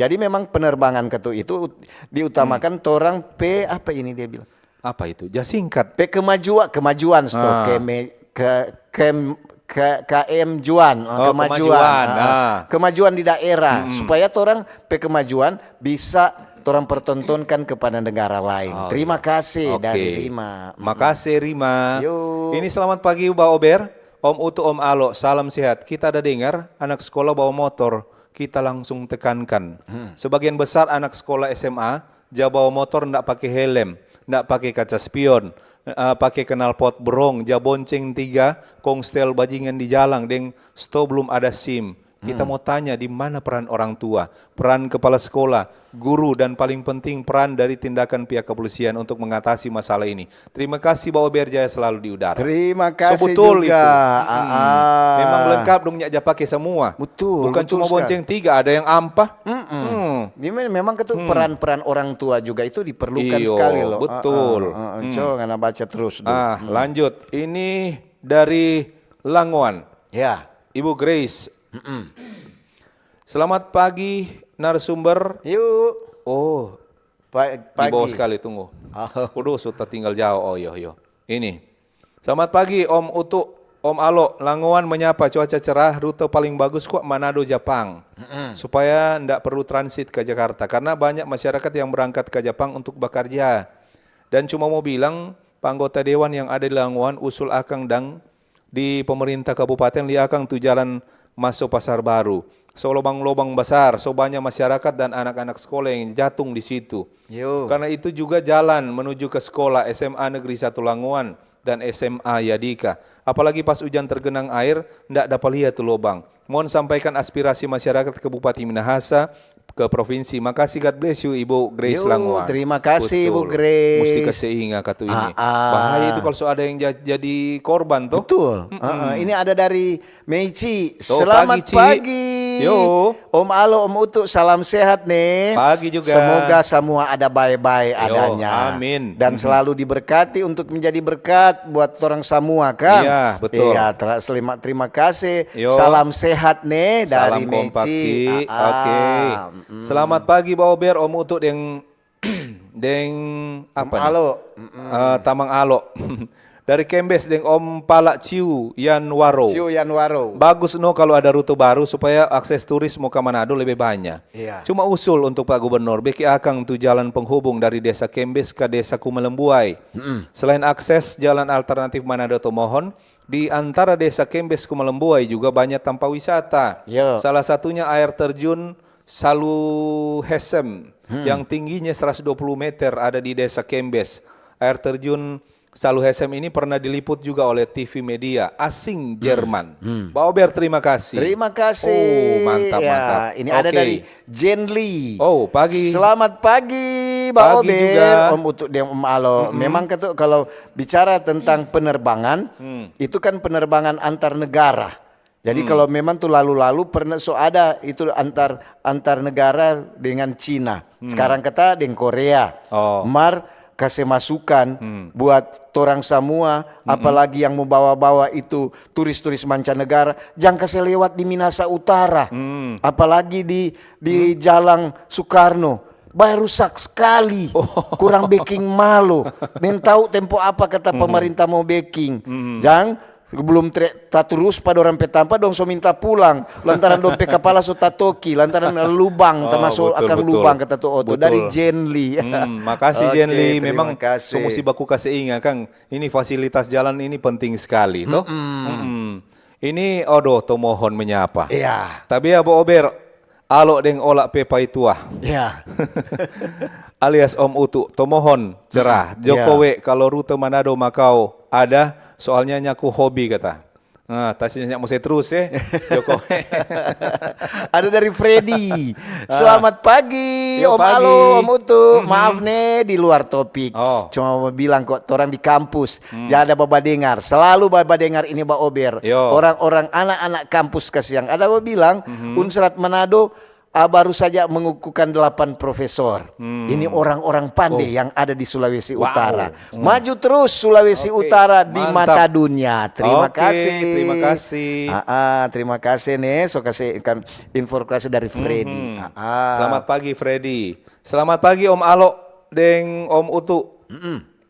Jadi memang penerbangan katu itu ut-, diutamakan torang pe, apa ini dia bilang? Apa itu? Ja singkat. Pe kemajua-, kemajuan, sto, keme-, ke-, kem-, ke-, K M juan, ah, kemajuan di daerah, supaya torang pe kemajuan bisa torang pertontonkan kepada negara lain. Terima kasih dari Rima. Makasih, Rima. Yo. Ini selamat pagi, Ba Ober, Om Utu, Om Alo. Salam sehat. Kita ada dengar anak sekolah bawa motor. Kita langsung tekankan. Sebagian besar anak sekolah S M A ja bawa motor nda pake helm, nda pake kaca spion, eh, pake knalpot brong, ja bonceng tiga kong setel bajingan di jalang deng sto blum ada SIM. Kita mo tanya, di mana peran orang tua, peran kepala sekolah, guru, dan paling penting peran dari tindakan pihak kepolisian untuk mengatasi masalah ini? Terima kasih, Ba Ober, jaya selalu di udara. Terima kasih juga. So betul itu. Memang lengkap dong nya ja pake samua. Betul, betul sekali. Bukan cuma bonceng tiga, ada yang ampa. Jadi memang itu peran-peran orang tua juga itu diperlukan sekali loh. Iyo, betul. Co, ngana baca terus dulu. Ah, lanjut. Ini dari Langoan. Ya. Ibu Grace. Selamat pagi, narasumber. Yuk. Oh, di bawah sekali, tunggu. Waduh, so tatinggal jao. Oh, iyo, iyo. Ini. Selamat pagi, Om Utu, Om Alo. Langoan menyapa, cuaca cerah, rute paling bagus kwa Manado, Japang. Supaya nda perlu transit ke Jakarta, karena banyak masyarakat yang berangkat ke Japang untuk bekerja. Dan cuma mau bilang, pa anggota dewan yang ada di Langoan, usul akang dang di pemerintah kabupaten lia akang tu jalan maso Pasar Baru. So lobang-lobang basar, so banya masyarakat dan anak-anak sekolah yang jatung di situ. Yo. Karena itu juga jalan menuju ke sekolah S M A Negeri Satu Langoan dan S M A Yadika. Apalagi pas ujan tergenang air, ndak dapa lia tu lobang. Mohon sampaikan aspirasi masyarakat ke Bupati Minahasa, ke provinsi. Makasih, God bless you, Ibu Grace Langoan. Yo, terima kasih, Ibu Grace. Betul. Musti kase inga katu ini. Ah, ah. Bahaya itu kalau so ada yang ja-, jadi korban, toh. Betul. Ah, ah. Ini ada dari Meici. Selamat pagi, Ci. Yo. Om Alo, Om Utu, salam sehat, ne. Pagi juga. Semoga samua ada bae-bae adanya. Yo, amin. Dan selalu diberkati untuk menjadi berkat buat torang samua, kan? Iya, betul. Iya, terima kasih. Yo. Salam sehat, ne, dari Meici. Salam kompak, Ci. Ah, ah. Oke. Selamat pagi, Ba Ober, Om Utu, deng, deng, apa ni? Om Alo. Eh, Tamang Alo. Dari Kembes deng Om Pala Ciu Yanwaro. Ciu Yanwaro. Bagus no kalu ada rute baru supaya akses turis mo ka Manado lebe banya. Iya. Cuma usul untuk Pak Gubernur, beking akang tu jalan penghubung dari Desa Kembes ka Desa Kumalembuai. Selain akses jalan alternatif Manado Tomohon, di antara Desa Kembes Kumalembuai juga banya tampa wisata. Yo. Salah satunya air terjun Saluhesem yang tingginya seratus dua puluh meter ada di Desa Kembes. Air terjun Saluhesem ini pernah diliput juga oleh T V media asing Jerman. Hmm. Ba Ober, terima kasih. Terima kasih. Oh, mantap, mantap. Ini ada dari Jen Lee. Oh, pagi. Selamat pagi, Ba Ober, juga. Om Utu deng Om Alo. Memang katu kalau bicara tentang penerbangan, itu kan penerbangan antar negara. Jadi kalau memang tu lalu-lalu pernah so ada itu antar, antar negara dengan Cina. Sekarang kata deng Korea. Oh. Mar kase masukan buat torang samua, apalagi yang mo bawa-bawa itu turis-turis mancanegara, jang kase lewat di Minasa Utara, apalagi di, di Jalang Soekarno. Bae rusak skali, kurang beking malo. Nintau tempo apa kata pemerintah mo beking. Jang, sebelum tre-, taturus pa dorang pe tampa, dong so minta pulang lantaran dong pe kapala so tatoki, lantaran lubang, tamaso akang lubang, kata tu oto. Dari Jen Lee. Hmm, makasih, Jen Lee. Memang so musti baku kase inga, kang. Ini fasilitas jalan ini penting skali, to. Ini, aduh, to mohon menyapa. Iya. Tapi ya, Bo Ober, Alo deng Ola pe paitua. Ya. Alias Om Utu, to mohon cerah. Joko we, kalo rute Manado Makau ada, soalnya nyaku hobi kata. Nah, tasi nyak muse terus, eh. Joko we. Ada dari Freddy. Selamat pagi, Om Alo, Om Utu. Maaf ne, di luar topik. Oh. Cuma mau bilang kok, torang di kampus. Jadi ada babadengar, selalu babadengar ini Ba Ober. Orang-orang anak-anak kampus kasiang. Ada babilang, Unsrat Manado, ah, baru saja mengukuhkan delapan profesor. Ini orang-orang pande yang ada di Sulawesi Utara. Maju terus Sulawesi Utara di mata dunia. Terima kasih. Terima kasih. Ah, ah, terima kasih ne, so kasih informasi dari Freddy. Ah, ah. Selamat pagi, Freddy. Selamat pagi, Om Alo deng Om Utu.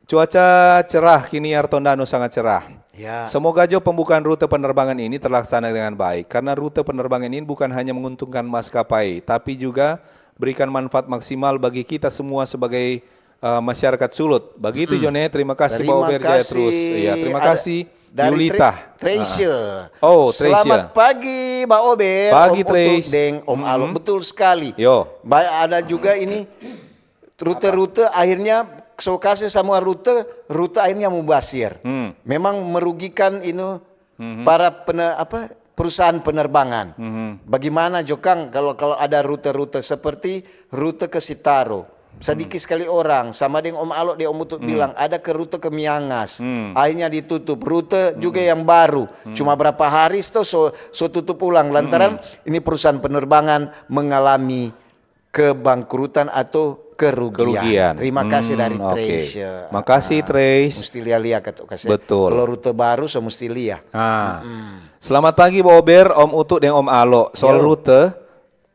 Cuaca cerah kini, aer Tondano sangat cerah. Ya. Semoga jo pembukaan rute penerbangan ini terlaksana dengan baik, karena rute penerbangan ini bukan hanya menguntungkan maskapai, tapi juga berikan manfaat maksimal bagi kita semua sebagai, eh, masyarakat Sulut. Bagitu, Jone. Terima kasih, Ba Ober, jaya terus. Iya, terima kasih, Yulita. Treasure. Oh, Treasure. Selamat pagi, Ba Ober, Om Utu deng Om Alo. Betul sekali. Yo. Baik, ada juga ini rute-rute akhirnya so kase samua rute, rute akhirnya mubasir. Memang merugikan inu para pene-, apa, perusahaan penerbangan. Bagaimana jo kang kalau, kalau ada rute-rute seperti rute ke Sitaro? Sadiki skali orang, sama deng Om Alo deng Om Utu bilang, ada ke rute ke Miangas. Akhirnya ditutup. Rute juga yang baru. Cuma berapa hari sto so, so tutup ulang lantaran ini perusahaan penerbangan mengalami kebangkrutan atau kerugian. Kerugian. Terima kasih dari Trace. Makasih, Trace. Musti lia-lia katu kasih. Betul. Kalau rute baru so musti lia. Ah. Selamat pagi, Ba Ober, Om Utu deng Om Alo. Soal rute,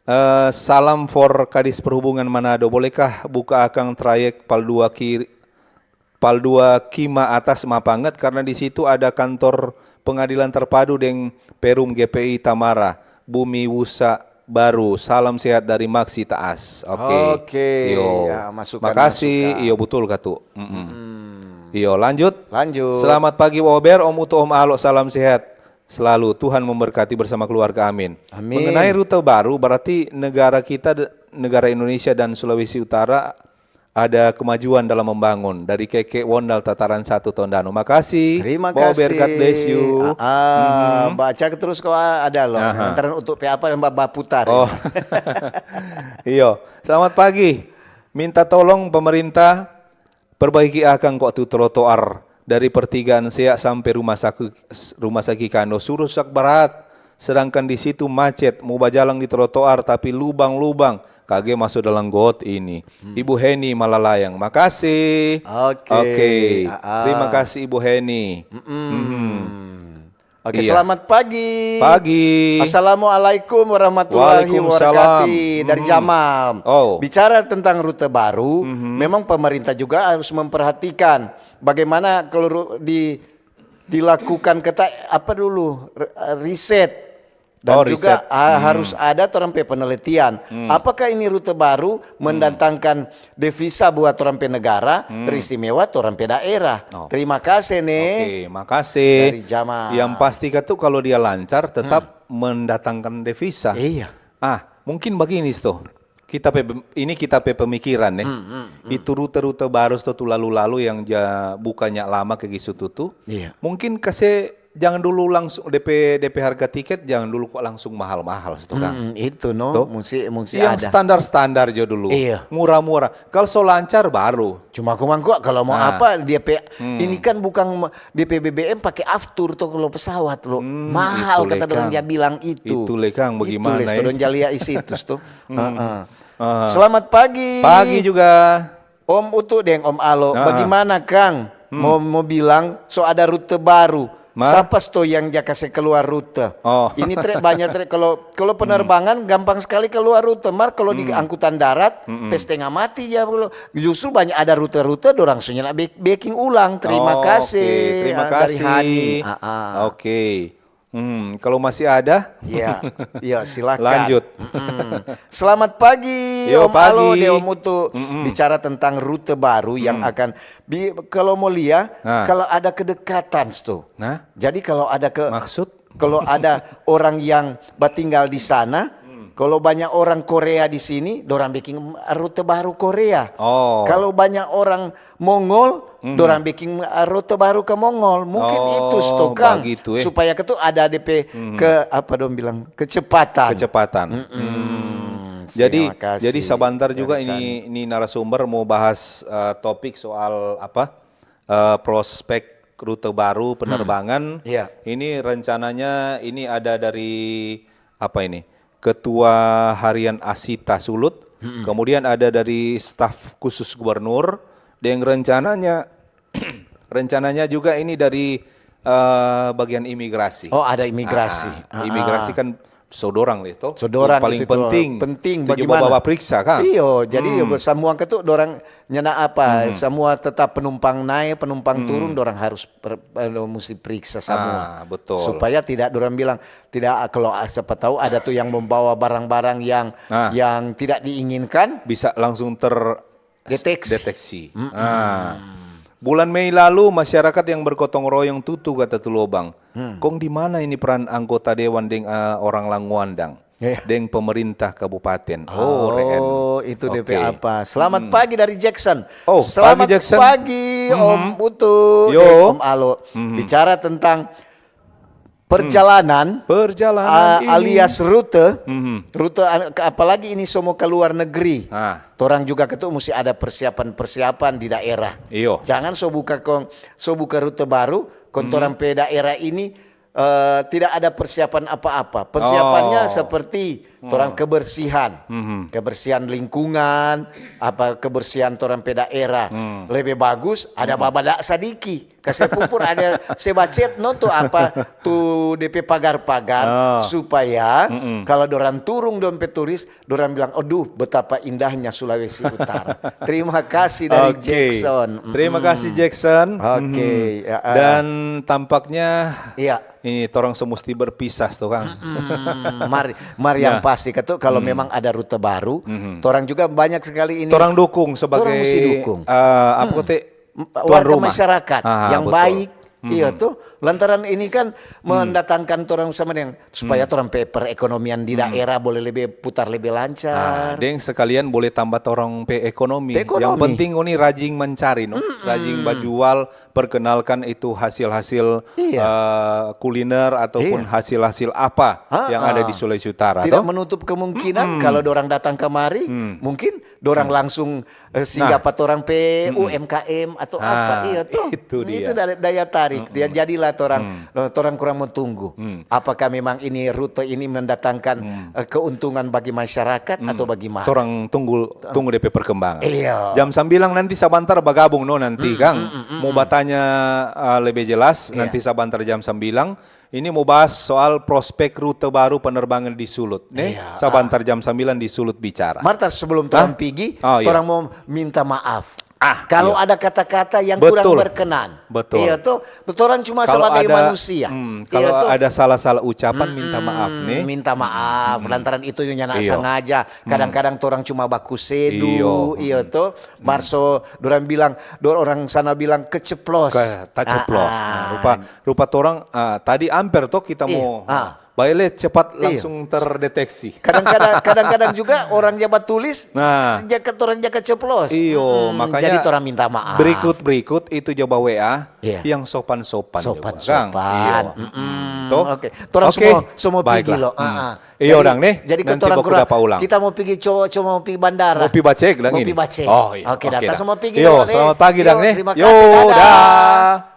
eh, salam for Kadis Perhubungan Manado. Bolehkah buka akang trayek Pal dua kiri, Pal dua Kima Atas Mapanget, karena di situ ada kantor pengadilan terpadu deng Perum G P I Tamara, Bumi Wusa Baru. Salam sehat dari Maksi Taas. Oke. Oke, yo. Ya, masukan, makasih. Masukan. Iyo, betul katu. Iyo, lanjut. Lanjut. Selamat pagi, Ba Ober, Om Utu, Om Alo. Salam sehat selalu. Tuhan memberkati bersama keluarga. Amin. Amin. Mengenai rute baru, berarti negara kita, negara Indonesia dan Sulawesi Utara ada kemajuan dalam membangun. Dari Keke Wondal, Tataran Satu, Tondano. Makasih. Terima kasih. God bless you. Ah, ah, baca terus kok, ah, ada loh. Aha. Lantaran untuk P A P dan ba-, baputar. Oh. Iyo. Selamat pagi. Minta tolong pemerintah perbaiki akang kok tu trotoar dari pertigaan Sea sampe rumah saki-, rumah saki Kando su rusak barat. Sedangkan di situ macet, mo bajalang di trotoar tapi lubang-lubang, kage maso dalam got ini. Ibu Heni Malalayang, makasih. Oke. Oke. Ah, ah. Terima kasih, Ibu Heni. Oke, iya. Selamat pagi. Pagi. Assalamualaikum warahmatullahi wabarakatuh. Waalaikumsalam. Dari Jamal. Oh. Bicara tentang rute baru, memang pemerintah juga harus memperhatikan bagaimana kalau ru-, di dilakukan keta-, apa dulu, re-, riset. Dan juga, ah, harus ada torang pe penelitian. Apakah ini rute baru mendatangkan devisa buat torang pe negara, teristimewa torang pe daerah? Oh. Terima kasih, ne. Oke, makasih. Dari Jamal. Yang pasti katu kalau dia lancar, tetap mendatangkan devisa. Iya. Ah, mungkin begini, Sto. Kita pe, ini kita pe pemikiran, eh. Hmm, hmm, hmm. Itu rute-rute baru tu, tu lalu-lalu yang ja, bukannya lama ke Gisututu. Iya. Mungkin kase jangan dulu langsung D P, D P harga tiket, jangan dulu kok langsung mahal-mahal, situ kan. Hmm, itu no, musti, musti ada. Yang standar-standar jo dulu. Iya. Murah-murah. Kalau so lancar baru. Cuma kumang kok kalau mau apa dia pe, ini kan bukan ma-, dia pe B B M pakai aftur to kalau pesawat lo. Hmm, mahal itu kata dorang lekang. Ja bilang itu. Itu lekang bagaimana, eh? Itu les dong jalia isi itu tuh. Hmm. Heeh. Ah. Selamat pagi. Pagi juga. Om Utu deng Om Alo. Ah. Bagaimana, Kang? Hmm. Mau, mau bilang, so ada rute baru. Mar? Sapa sto yang ja kase keluar rute? Oh. Ini tre, banyak tre. Kalau, kalau penerbangan gampang sekali keluar rute. Mar, kalau di angkutan darat, pe stenga mati ja. Justru banyak ada rute-rute, dorang so nyanda be-, beking ulang. Terima kasih. Oh, oke. Terima kasih. Ah, dari Hani. Ah, ah. Oke. Hmm, kalau masih ada, iya, iya, silakan. Lanjut. Mm-mm. Selamat pagi, Om Alo, pagi. Deng Om Utu. Mm-mm. Bicara tentang rute baru yang akan bi-, kalau mau lia, kalau ada kedekatan, sto. Nah? Jadi kalau ada ke-, maksud? Kalau ada orang yang batinggal di sana, kalau banyak orang Korea di sini, dorang bikin rute baru Korea. Oh. Kalau banyak orang Mongol, dorang bikin, uh, rute baru ke Mongol. Mungkin itu, sto, Kang, bagitu, eh. Supaya ketu ada D P ke, apa dong bilang, kecepatan. Kecepatan. Mm-mm. Jadi, terima kasih. Jadi sabantar juga ini, ini narasumber mau bahas, uh, topik soal apa, uh, prospek rute baru penerbangan. Iya. Ini rencananya ini ada dari apa ini? Ketua Harian Asita Sulut, kemudian ada dari staf khusus gubernur, deng rencananya, rencananya juga ini dari, eh, bagian imigrasi. Oh, ada imigrasi. Ah, ah. Imigrasi kan so dorang le, to? So dorang paling itu, penting. Penting. Itu juga bagaimana? Bawa periksa, kan? Iyo, jadi samua ketu dorang nyanda apa, samua tetap penumpang nae, penumpang turun, dorang harus per-, anu, musti periksa samua. Ah, betul. Supaya tidak dorang bilang, tidak, kalau, ah, siapa tahu ada tuh yang membawa barang-barang yang, yang tidak diinginkan. Bisa langsung ter-, deteksi. Deteksi. Mm-mm. Ah. Bulan Mei lalu, masyarakat yang bergotong royong tutu kata tu lobang. Hmm. Kong di mana ini peran anggota dewan deng, ah, orang Languandang? Iya. Deng pemerintah kabupaten. Oh, itu D P apa? Oke. Selamat pagi dari Jackson. Oh, pagi, Jackson. Selamat pagi, Om Utu, eh, Om Alo. Bicara tentang perjalanan, perjalanan, ah, ini alias rute, rute an-, ke-, apalagi ini so mo ka luar negeri. Ah. Torang juga ketu musti ada persiapan-persiapan di daerah. Iyo. Jangan so buka kong, so buka rute baru, kong torang pe daerah ini eh, tidak ada persiapan apa-apa. Persiapannya seperti torang kebersihan, kebersihan lingkungan, apa, kebersihan torang pe daerah. Lebe bagus ada babada sadiki. Kase pupur ada se bacet no tu apa, tu de pe pagar-pagar, supaya kalo dorang turung dong pe turis, dorang bilang, "Aduh, betapa indahnya Sulawesi Utara." Terima kasih dari Jackson. Oke. Terima kasih, Jackson. Oke, ya, eh. Dan tampaknya ini torang so musti berpisah, to, kang. Mm-mm. Mar, mar yang pasti, katu, kalo memang ada rute baru, torang juga banyak sekali ini. Torang dukung sebagai, eh, apa, kote, tuan rumah. Warga masyarakat yang baik. Iya, to. Lantaran ini kan mendatangkan torang sama deng supaya torang pe perekonomian di daerah boleh lebe putar lebe lancar. Ah, deng sekalian boleh tambah torang pe ekonomi. Pe ekonomi. Yang penting ngoni rajin mancari, no? Rajin bajual, perkenalkan itu hasil-hasil, eh, kuliner ataupun hasil-hasil apa yang ada di Sulawesi Utara, to? Tidak menutup kemungkinan kalo dorang datang kamari, mungkin dorang langsung, eh, singgah pa torang pe U M K M atau apa, iya, to? Itu dia. Itu daya, daya tarik. Dia jadilah torang, eh, torang kurang mo tunggu. Apakah memang ini rute ini mendatangkan, eh, keuntungan bagi masyarakat atau bagaimana? Torang tunggu, tunggu de pe perkembangan. Iya. Jam sambilang nanti sabantar bagabung, no, nanti, kang. Mo batanya, eh, lebe jelas, nanti sabantar jam sambilang. Ini mo bahas soal prospek rute baru penerbangan di Sulut, ne? Iya. Sabantar jam sambilang di Sulut Bicara. Marta, sebelum torang pigi, torang mo minta maaf. Ah, kalo ada kata-kata yang kurang berkenan. Betul. Iya, to. Torang cuma sebagai manusia. Kalo ada salah-salah ucapan, minta maaf, ne? Minta maaf, lantaran itu nyanda sangaja. Kadang-kadang torang cuma baku sedu, iya, to. Mar so, dorang bilang, dor-, orang sana bilang keceplos. Ke-, taceplos. Ah, ah. Nah, rupa, rupa torang, ah, tadi amper to kita mo, Bae le cepat. Iya. Langsung terdeteksi. Kadang-kadang, kadang-kadang juga orang ja batulis, nah, ja ka, torang ja ka ceplos. Iyo, mm-mm, makanya jadi torang minta maaf. Berikut-berikut itu coba W A, iya, yang sopan-sopan juga, Kang. Sopan-sopan. Iyo. Mm-mm. Toh? Oke. Torang, oke, semua, semua pigi lo. Baiklah. Hmm. Ah, ah. Iyo, jadi, dang, nih. Jadi nanti torang baku dapa ulang. Kita mau pigi co-, cuma mau pigi bandara. Mau pi bacek, dang, ini? Mau pi bacek. Oh, iya. Oke, oke, datang dah. Semua pigi lo, nih. Yo, selamat pagi, dang, nih. Yo, terima kasih, dadah. Dadah.